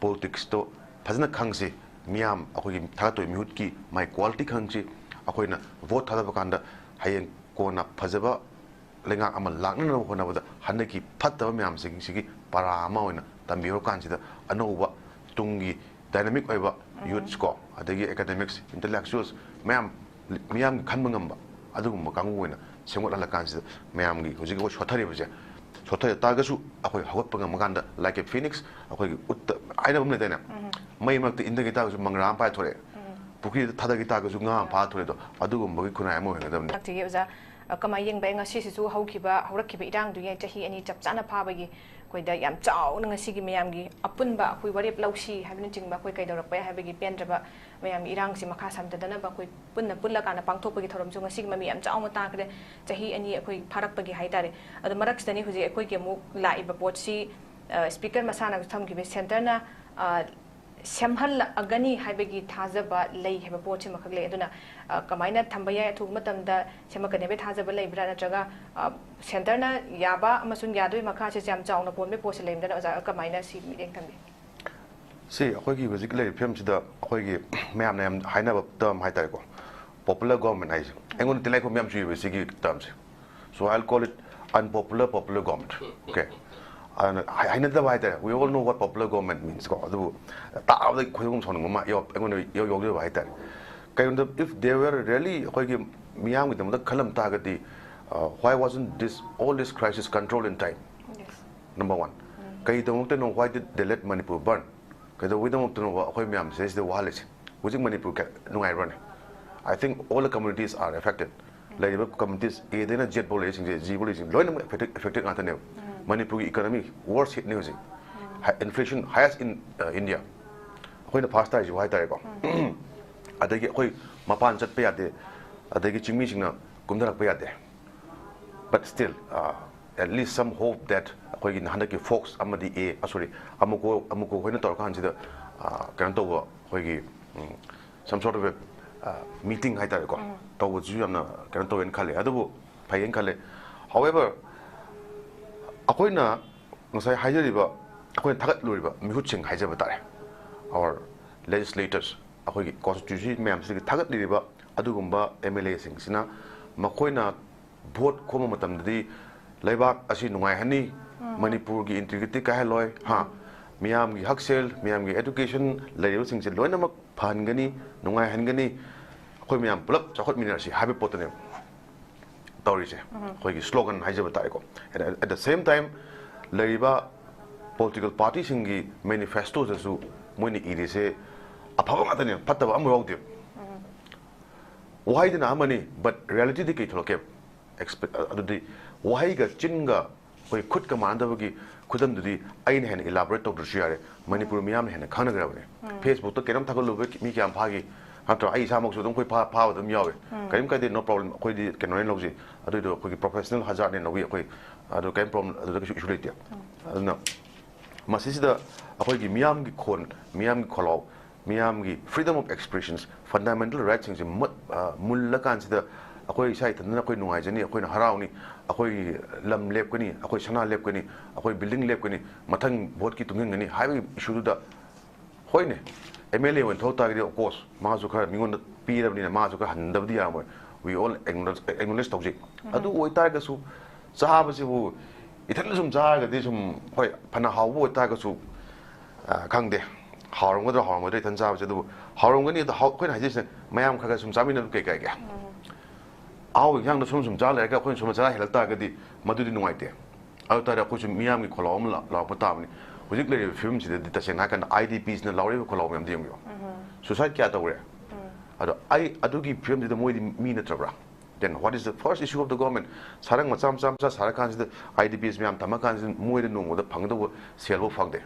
politicsꯇꯣ ꯐꯖꯅ ꯈꯪꯁꯤ, ꯃꯤꯌꯥꯝ ꯑꯩꯈꯣꯏꯒꯤ ꯊꯥꯒꯠꯇꯣꯏ ꯃꯤꯍꯨꯠꯀꯤ ꯃꯥꯒꯤ quality ꯈꯪꯁꯤ, ꯑꯩꯈꯣꯏꯅ vote ꯊꯥꯗꯕ ꯀꯥꯟꯗ ꯍꯌꯦꯡ ꯀꯣꯟꯅ ꯐꯖꯕ ꯂꯩꯉꯥꯛ ꯑꯃ ꯂꯥꯛꯅꯅꯕ ꯍꯣꯠꯅꯕꯗ ꯍꯟꯗꯛꯀꯤ ꯐꯠꯇꯕ ꯃꯌꯥꯝꯁꯤꯡꯁꯤꯒꯤ ꯄꯔꯥ ꯑꯃ ꯑꯣꯏꯅ ꯇꯝꯕꯤꯍꯧꯔꯀꯥꯟꯁꯤꯗ ꯑꯅꯧꯕ ꯇꯨꯡꯒꯤ dynamic ꯑꯣꯏꯕ youths ꯀꯣ, ꯑꯗꯒꯤ academics, intellectuals ꯃꯌꯥꯝ, ꯃꯤꯌꯥꯝꯒꯤ ꯈꯟꯕ ꯉꯝꯕ ꯑꯗꯨꯒꯨꯝꯕ ꯀꯥꯡꯕꯨ ꯑꯣꯏꯅ ꯁꯦꯝꯒꯠꯍꯜꯂꯀꯥꯟꯁꯤꯗ ꯃꯌꯥꯝꯒꯤ ꯍꯧꯖꯤꯛ ꯑꯩꯈꯣꯏ ꯁꯣꯠꯊꯔꯤꯕꯁꯦ, ꯁꯣꯠꯊꯔ ꯇꯥꯔꯒꯁꯨ ꯑꯩꯈꯣꯏ ꯍꯧꯒꯠꯄ ꯉꯝꯃꯀꯥꯟꯗ, like a phoenix, ꯑꯩꯈꯣꯏꯒꯤ ꯎꯠꯇ ꯍꯥꯏꯅꯕ ꯑꯃ ꯂꯩꯗꯥꯏꯅꯦ? ꯃꯩ ꯃꯔꯛꯇ ꯏꯟꯊꯒꯦ ꯇꯥꯔꯒꯁꯨ ꯃꯪꯒ꯭ꯔꯥ ꯑꯃ ꯄꯥꯏꯊꯣꯔꯛꯑꯦ, ꯄꯨꯈ꯭ꯔꯤꯗ ꯊꯥꯗꯒꯦ ꯇꯥꯔꯒꯁꯨ ꯉꯥ ꯑꯃ ꯐꯥ ꯊꯣꯛꯂꯛꯑꯦ꯫ ꯑꯗꯣ ꯑꯗꯨꯒꯨꯝꯕꯒꯤ ꯈꯨꯟꯅꯥꯏ ꯑꯃ ꯑꯣꯏꯍꯟꯒꯗꯕꯅꯤ꯫ ꯂꯥꯛꯆꯒꯦ ꯑꯣꯖꯥ꯫ ꯑ, ꯀꯃꯥꯏꯅ ꯌꯦꯡꯕ? ꯉꯁꯤꯁꯤꯁꯨ ꯍꯧꯈꯤꯕ, ꯍꯧꯔꯛꯈꯤꯕ ꯏꯔꯥꯡꯗꯨꯒꯤ ꯆꯍꯤ ꯑꯅꯤ ꯆꯞ ꯆꯥꯅ ꯐꯥꯕꯒꯤ ꯑꯩꯈꯣꯏꯗ ꯌꯥꯝ ꯆꯥꯎꯅ ꯉꯁꯤꯒꯤ ꯃꯌꯥꯝꯒꯤ ꯑꯄꯨꯟꯕ ꯑꯩꯈꯣꯏ ꯋꯥꯔꯦꯞ ꯂꯧꯁꯤ ꯍꯥꯏꯕꯅꯆꯤꯡꯕ, ꯑꯩꯈꯣꯏ ꯀꯩꯗꯧꯔꯛꯄ ꯌꯥꯏ ꯍꯥꯏꯕꯒꯤ ꯄꯦꯟꯗ꯭ꯔꯕ ꯃꯌꯥꯝꯒꯤ ꯏꯔꯥꯡꯁꯤ ꯃꯈꯥ ꯁꯝꯊꯗꯅꯕ ꯑꯩꯈꯣꯏ ꯄꯨꯟꯅ ꯄꯨꯜꯂꯀꯥꯟꯗ ꯄꯥꯡꯊꯣꯛꯄꯒꯤ ꯊꯧꯔꯝꯁꯨ ꯉꯁꯤꯒꯤ ꯃꯃꯤ ꯌꯥꯝ ꯆꯥꯎꯅ ꯇꯥꯈ꯭ꯔꯦ, ꯆꯍꯤ ꯑꯅꯤ ꯑꯩꯈꯣꯏ ꯐꯥꯔꯛꯄꯒꯤ ꯍꯥꯏꯇꯥꯔꯦ꯫ ꯑꯗꯣ ꯃꯔꯛꯁꯤꯗꯅꯤ ꯍꯧꯖꯤꯛ ꯑꯩꯈꯣꯏꯒꯤ ꯑꯃꯨꯛ ꯂꯥꯛꯏꯕ ꯄꯣꯠꯁꯤ, ꯑ, speaker ꯃꯁꯥꯅꯁꯨ ꯊꯝꯈꯤꯕ, centreꯅ, ꯑ, ꯁꯦꯝꯍꯜꯂꯛꯑꯒꯅꯤ ꯍꯥꯏꯕꯒꯤ ꯊꯥꯖꯕ ꯂꯩ ꯍꯥꯏꯕ ꯄꯣꯠꯁꯤꯃꯈꯛ ꯂꯩ꯫ ꯑꯗꯨꯅ, ꯑ, ꯀꯃꯥꯏꯅ ꯊꯝꯕ ꯌꯥꯏ? ꯑꯊꯨꯕ ꯃꯇꯝꯗ ꯁꯦꯝꯃꯛꯀꯅꯤ ꯍꯥꯏꯕꯒꯤ ꯊꯥꯖꯕ ꯂꯩꯕ꯭ꯔꯥ? ꯅꯠꯇ꯭ꯔꯒ, ꯑ, centreꯅ ꯌꯥꯕ ꯑꯃꯁꯨꯡ ꯌꯥꯗꯕꯒꯤ ꯃꯈꯥꯁꯦ ꯌꯥꯝ ꯆꯥꯎꯅ ꯄꯣꯟꯕꯒꯤ ꯄꯣꯠꯁꯦ ꯂꯩꯕꯅꯤꯅ ꯑꯣꯖꯥ ꯀꯃꯥꯏꯅ ꯁꯤ ꯃꯤꯠꯌꯦꯡ ꯊꯝꯕꯤ? ꯁꯤ ꯑꯩꯈꯣꯏꯒꯤ ꯍꯧꯖꯤꯛ ꯂꯩꯔꯤꯕ ꯐꯤꯕꯝꯁꯤꯗ ꯑꯩꯈꯣꯏꯒꯤ ꯃꯌꯥꯝꯅ ꯌꯥꯝ ꯍꯥꯏꯅꯕ term ꯍꯥꯏꯇꯥꯔꯦꯀꯣ, popular government ꯍꯥꯏꯁꯦ꯫ ꯑꯩꯉꯣꯟꯗ ꯇꯤꯜꯂꯥꯏꯈꯣꯝ ꯌꯥꯝ ꯆꯨꯏꯌꯦꯕ ꯁꯤꯒꯤ termꯁꯦ꯫ So I'll call it unpopular popular government. Okay. ꯑꯗꯨꯅ ꯍꯥꯏ- ꯍꯩꯅꯗꯕ ꯍꯥꯏꯇꯥꯔꯦ꯫ We all know what popular government means ꯀꯣ꯫ ꯑꯗꯨꯕꯨ ꯇꯥꯕꯗ ꯈꯣꯏꯗꯧ ꯁꯥꯎꯅꯤꯡꯕ ꯑꯃ ꯌꯥꯎ- ꯑꯩꯉꯣꯟꯗ ꯌꯥꯎ- ꯌꯥꯎꯖꯕ ꯍꯥꯏꯇꯥꯔꯦ꯫ ꯀꯩꯒꯨꯝꯕꯗ if they were really ꯑꯩꯈꯣꯏꯒꯤ ꯃꯤꯌꯥꯝꯒꯤꯗꯃꯛꯇ ꯈꯜꯂꯝ ꯇꯥꯔꯒꯗꯤ, uh, why wasn't this, all this crisis control in time? Number one. ꯀꯩꯗꯧꯉꯛꯇꯅꯣ, why did they let Manipur burn? ꯀꯩꯗꯧꯕꯩꯗꯃꯛꯇꯅꯣꯕ ꯑꯩꯈꯣꯏ ꯃꯌꯥꯝ ꯁꯤꯗꯩꯁꯤꯗ ꯋꯥꯍꯜꯂꯤꯁꯦ? ꯍꯧꯖꯤꯛ ꯃꯅꯤꯄꯨꯔ ꯀꯌꯥ ꯅꯨꯡꯉꯥꯏꯕ꯭ꯔꯅꯦ? I think all the communities are affected. ꯂꯩꯔꯤꯕ communities A ꯗꯩꯅ Z ꯐꯥꯎ ꯂꯩꯔꯤꯁꯤꯡꯁꯦ, G ꯐꯥꯎ ꯂꯩꯔꯤꯁꯤꯡ ꯂꯣꯏꯅꯃꯛ affected, affected ꯉꯥꯛꯇꯅꯦꯕ꯫ ꯃꯅꯤꯄꯨꯔꯒꯤ economy worst hit ꯅꯤ ꯍꯧꯖꯤꯛ꯫ Inflation highest in, uh, India꯫ ꯑꯩꯈꯣꯏꯅ first ꯇꯥꯔꯤꯁꯤꯕꯨ ꯍꯥꯏꯇꯥꯔꯦꯀꯣ꯫ ꯑꯗꯒꯤ ꯑꯩꯈꯣꯏ ꯃꯄꯥꯟ ꯆꯠꯄ ꯌꯥꯗꯦ, ꯑꯗꯒꯤ ꯆꯤꯡꯃꯤꯁꯤꯡꯅ ꯀꯨꯝꯊꯔꯛꯄ ꯌꯥꯗꯦ꯫ But still, uh, at least some hope that ꯑꯩꯈꯣꯏꯒꯤ ꯍꯟꯗꯛꯀꯤ ꯐꯣꯛꯁ ꯑꯃꯗꯤ ꯑꯦ, sorry, ꯑꯃꯨꯀꯣ ꯑꯃꯨꯀꯣ ꯍꯣꯏꯅ ꯇꯧꯔꯀꯥꯟꯁꯤꯗ, uh, ꯀꯩꯅꯣ ꯇꯧꯕ ꯑꯩꯈꯣꯏꯒꯤ, ꯎꯝ, some sort of a, uh, meeting ꯍꯥꯏꯇꯥꯔꯦꯀꯣ, ꯇꯧꯕꯁꯤꯁꯨ ꯌꯥꯝꯅ ꯀꯩꯅꯣ ꯇꯧꯋꯦꯅ ꯈꯜꯂꯦ꯫ ꯑꯗꯨꯕꯨ ꯐꯩꯌꯦꯅ ꯈꯜꯂꯦ꯫ However, ꯑꯩꯈꯣꯏꯅ ꯉꯁꯥꯏ ꯍꯥꯏꯖꯔꯤꯕ, ꯑꯩꯈꯣꯏꯅ ꯊꯥꯒꯠꯂꯨꯔꯤꯕ ꯃꯤꯍꯨꯠꯁꯤꯡ ꯍꯥꯏꯖꯕ ꯇꯥꯔꯦ, our legislators, ꯑꯩꯈꯣꯏꯒꯤ constituency ꯃꯌꯥꯝꯁꯤꯗꯒꯤ ꯊꯥꯒꯠꯂꯤꯕ ꯑꯗꯨꯒꯨꯝꯕ M L A ꯁꯤꯡꯁꯤꯅ ꯃꯈꯣꯏꯅ ꯚꯣꯠ ꯈꯣꯝꯕ ꯃꯇꯝꯗꯗꯤ ꯂꯩꯕꯥꯛ ꯑꯁꯤ ꯅꯨꯡꯉꯥꯏꯍꯟꯅꯤ, ꯃꯅꯤꯄꯨꯔꯒꯤ integrity ꯀꯥꯏꯍꯜꯂꯣꯏ, ꯍꯥ, ꯃꯤꯌꯥꯝꯒꯤ ꯍꯛꯁꯦꯜ, ꯃꯤꯌꯥꯝꯒꯤ education ꯂꯩꯔꯤꯕꯁꯤꯡꯁꯦ ꯂꯣꯏꯅꯃꯛ ꯐꯍꯟꯒꯅꯤ, ꯅꯨꯡꯉꯥꯏꯍꯟꯒꯅꯤ, ꯑꯩꯈꯣꯏ ꯃꯌꯥꯝ ꯄꯨꯂꯞ ꯆꯥꯎꯈꯠꯃꯤꯟꯅꯔꯁꯤ ꯍꯥꯏꯕ ꯄꯣꯠꯇꯨꯅꯦꯕ ꯇꯧꯔꯤꯁꯦ, ꯑꯩꯈꯣꯏꯒꯤ slogan ꯍꯥꯏꯖꯕ ꯇꯥꯔꯦꯀꯣ꯫ And at the same time, ꯂꯩꯔꯤꯕ political party ꯁꯤꯡꯒꯤ manifesto ꯗꯁꯨ ꯃꯣꯏꯅ ꯏꯔꯤꯁꯦ ꯑꯐꯕ ꯉꯥꯛꯇꯅꯦ, ꯐꯠꯇꯕ ꯑꯃ ꯌꯥꯎꯗꯦ꯫ ꯋꯥꯍꯩꯗꯅ ꯑꯃꯅꯤ, but reality ꯗꯤ ꯀꯩ ꯊꯣꯛꯂꯛꯀꯦ? Expe-, ꯑꯗꯨꯗꯤ ꯋꯥꯍꯩꯒ ꯆꯤꯟꯒ ꯑꯩꯈꯣꯏ ꯈꯨꯠꯀ ꯃꯥꯟꯅꯗꯕꯒꯤ ꯈꯨꯗꯝꯗꯨꯗꯤ ꯑꯩꯅ ꯍꯦꯟꯅ elaborate ꯇꯧꯗ꯭ꯔꯁꯨ ꯌꯥꯔꯦ, ꯃꯅꯤꯄꯨꯔ ꯃꯤꯌꯥꯝꯅ ꯍꯦꯟꯅ ꯈꯪꯅꯈ꯭ꯔꯕꯅꯦ꯫ Facebook ꯇ ꯀꯩꯅꯣꯝ ꯊꯥꯒꯠꯂꯨꯕ ꯃꯤ ꯀꯌꯥꯝ ꯐꯥꯈꯤ, ꯅꯠꯇ꯭ꯔꯣ? ꯑꯩ ꯏꯁꯥꯃꯛꯁꯨ ꯑꯗꯨꯝ ꯑꯩꯈꯣꯏ ꯐꯥ-, ꯐꯥꯕ ꯑꯗꯨꯝ ꯌꯥꯎꯋꯦ꯫ ꯀꯔꯤꯝ ꯀꯥꯏꯗꯦ, no problem, ꯑꯩꯈꯣꯏꯗꯤ ꯀꯩꯅꯣꯅꯦ ꯂꯧꯖꯩ꯫ ꯑꯗꯨꯏꯗꯣ ꯑꯩꯈꯣꯏꯒꯤ professional hazard ꯅꯦ ꯂꯧꯏ ꯑꯩꯈꯣꯏ꯫ ꯑꯗꯨ ꯀꯔꯤꯝ problem, ꯑꯗꯨꯗ ꯀꯩꯁꯨ issue ꯂꯩꯇꯦ꯫ ꯑꯗꯨꯅ ꯃꯁꯤꯁꯤꯗ ꯑꯩꯈꯣꯏꯒꯤ ꯃꯤꯌꯥꯝꯒꯤ ꯈꯣꯟ, ꯃꯤꯌꯥꯝꯒꯤ ꯈꯣꯜꯂꯥꯎ, ꯃꯤꯌꯥꯝꯒꯤ freedom of expressions, fundamental right ꯁꯤꯡꯁꯦ ꯃꯨꯠ-, ꯑ, ꯃꯨꯜꯂꯀꯥꯟꯁꯤꯗ ꯑꯩꯈꯣꯏ ꯏꯁꯥ ꯏꯊꯟꯇꯅ ꯑꯩꯈꯣꯏ ꯅꯨꯡꯉꯥꯏꯖꯅꯤ, ꯑꯩꯈꯣꯏꯅ ꯍꯔꯥꯎꯅꯤ, ꯑꯩꯈꯣꯏꯒꯤ ꯂꯝ ꯂꯦꯞꯀꯅꯤ, ꯑꯩꯈꯣꯏ ꯁꯅꯥ ꯂꯦꯞꯀꯅꯤ, ꯑꯩꯈꯣꯏ building ꯂꯦꯞꯀꯅꯤ, ꯃꯊꯪ ꯚꯣꯠꯀꯤ ꯇꯨꯡꯁꯤꯟꯒꯅꯤ ꯍꯥꯏꯕꯒꯤ issue ꯗꯨꯗ, ꯍꯣꯏꯅꯦ, M L A ꯑꯣꯏꯅ ꯊꯣꯛ ꯇꯥꯔꯒꯗꯤ, of course, ꯃꯥꯁꯨ ꯈꯔ ꯃꯤꯉꯣꯟꯗ ꯄꯤꯔꯕꯅꯤꯅ ꯃꯥꯁꯨ ꯈꯔ ꯍꯟꯗꯕꯗꯤ ꯌꯥꯔꯝꯃꯣꯏ, we all acknowledge, acknowledge ꯇꯧꯖꯩ꯫ ꯑꯗꯨ ꯑꯣꯏꯇꯥꯔꯒꯁꯨ ꯆꯥꯕꯁꯤꯕꯨ ꯏꯊꯟꯗ ꯁꯨꯝ ꯆꯥꯔꯒꯗꯤ ꯁꯨꯝ, ꯍꯣꯏ, ꯐꯅ ꯍꯥꯎꯕ ꯑꯣꯏꯇꯥꯔꯒꯁꯨ, ꯑ, ꯈꯪꯗꯦ, ꯍꯥꯎꯔꯝꯒꯗ꯭ꯔꯥ ꯍꯥꯎꯔꯝꯃꯣꯏꯗ꯭ꯔꯥ ꯏꯊꯟ ꯆꯥꯕꯁꯦ꯫ ꯑꯗꯨꯕꯨ ꯍꯥꯎꯔꯝꯒꯅꯤ꯫ ꯑꯗꯣ ꯍꯥꯎ-, ꯑꯩꯈꯣꯏꯅ ꯍꯥꯏꯖꯔꯤꯁꯤꯅ ꯃꯌꯥꯝ ꯈꯔ ꯈꯔ ꯁꯨꯝ ꯆꯥꯃꯤꯟꯅꯕ ꯀꯩ ꯀꯥꯏꯒꯦ? ꯑꯍꯥꯎꯕ ꯏꯟꯁꯥꯡꯗꯣ ꯁꯨꯝ ꯁꯨꯝ ꯆꯥ ꯂꯩꯔꯒ ꯑꯩꯈꯣꯏꯅ ꯁꯨꯝ ꯆꯔꯥ ꯍꯦꯜꯂꯛ ꯇꯥꯔꯒꯗꯤ ꯃꯗꯨꯗꯤ ꯅꯨꯡꯉꯥꯏꯇꯦ꯫ ꯑꯗꯨ ꯇꯥꯔꯗꯤ ꯑꯩꯈꯣꯏꯁꯨ ꯃꯤꯌꯥꯝꯒꯤ ꯈꯣꯜꯂꯥꯎ ꯑꯃ ꯂꯥꯎ-, ꯂꯥꯎꯔꯛꯄ ꯇꯥꯕꯅꯤ꯫ ꯍꯧꯖꯤꯛ ꯂꯩꯔꯤꯕ ꯐꯤꯕꯝꯁꯤꯗꯗꯤ ꯇꯁꯦꯡꯅ ꯍꯥꯏꯔꯀꯥꯟꯗ ꯑꯥꯏ ꯗꯤ ꯄꯤꯁꯤꯅ ꯂꯥꯎꯔꯛꯏꯕ ꯈꯣꯜꯂꯥꯎ ꯃꯌꯥꯝꯗꯣ ꯌꯦꯡꯕꯤꯌꯨ꯫ ꯁꯨꯁꯥꯏꯠ ꯀꯌꯥ ꯇꯧꯔꯦ? ꯑꯗꯣ ꯑꯩ ꯑꯗꯨꯒꯤ ꯐꯤꯕꯝꯁꯤꯗ ꯃꯣꯏꯗꯤ ꯃꯤ ꯅꯠꯇ꯭ꯔꯕ꯭ꯔꯥ? Then what is the first issue of the government? ꯁꯥꯔꯪ ꯃꯆꯥ ꯃꯆꯥ ꯃꯆꯥ ꯁꯥꯔꯀꯥꯟꯁꯤꯗ ꯑꯥꯏ ꯗꯤ ꯄꯤꯁ ꯃꯌꯥꯝ ꯊꯝꯃꯀꯥꯟꯁꯤꯗ ꯃꯣꯏꯗ ꯅꯣꯡꯃꯗ ꯐꯪꯒꯗꯧꯕ ꯁꯦꯜꯐꯥꯎ ꯐꯪꯗꯦ꯫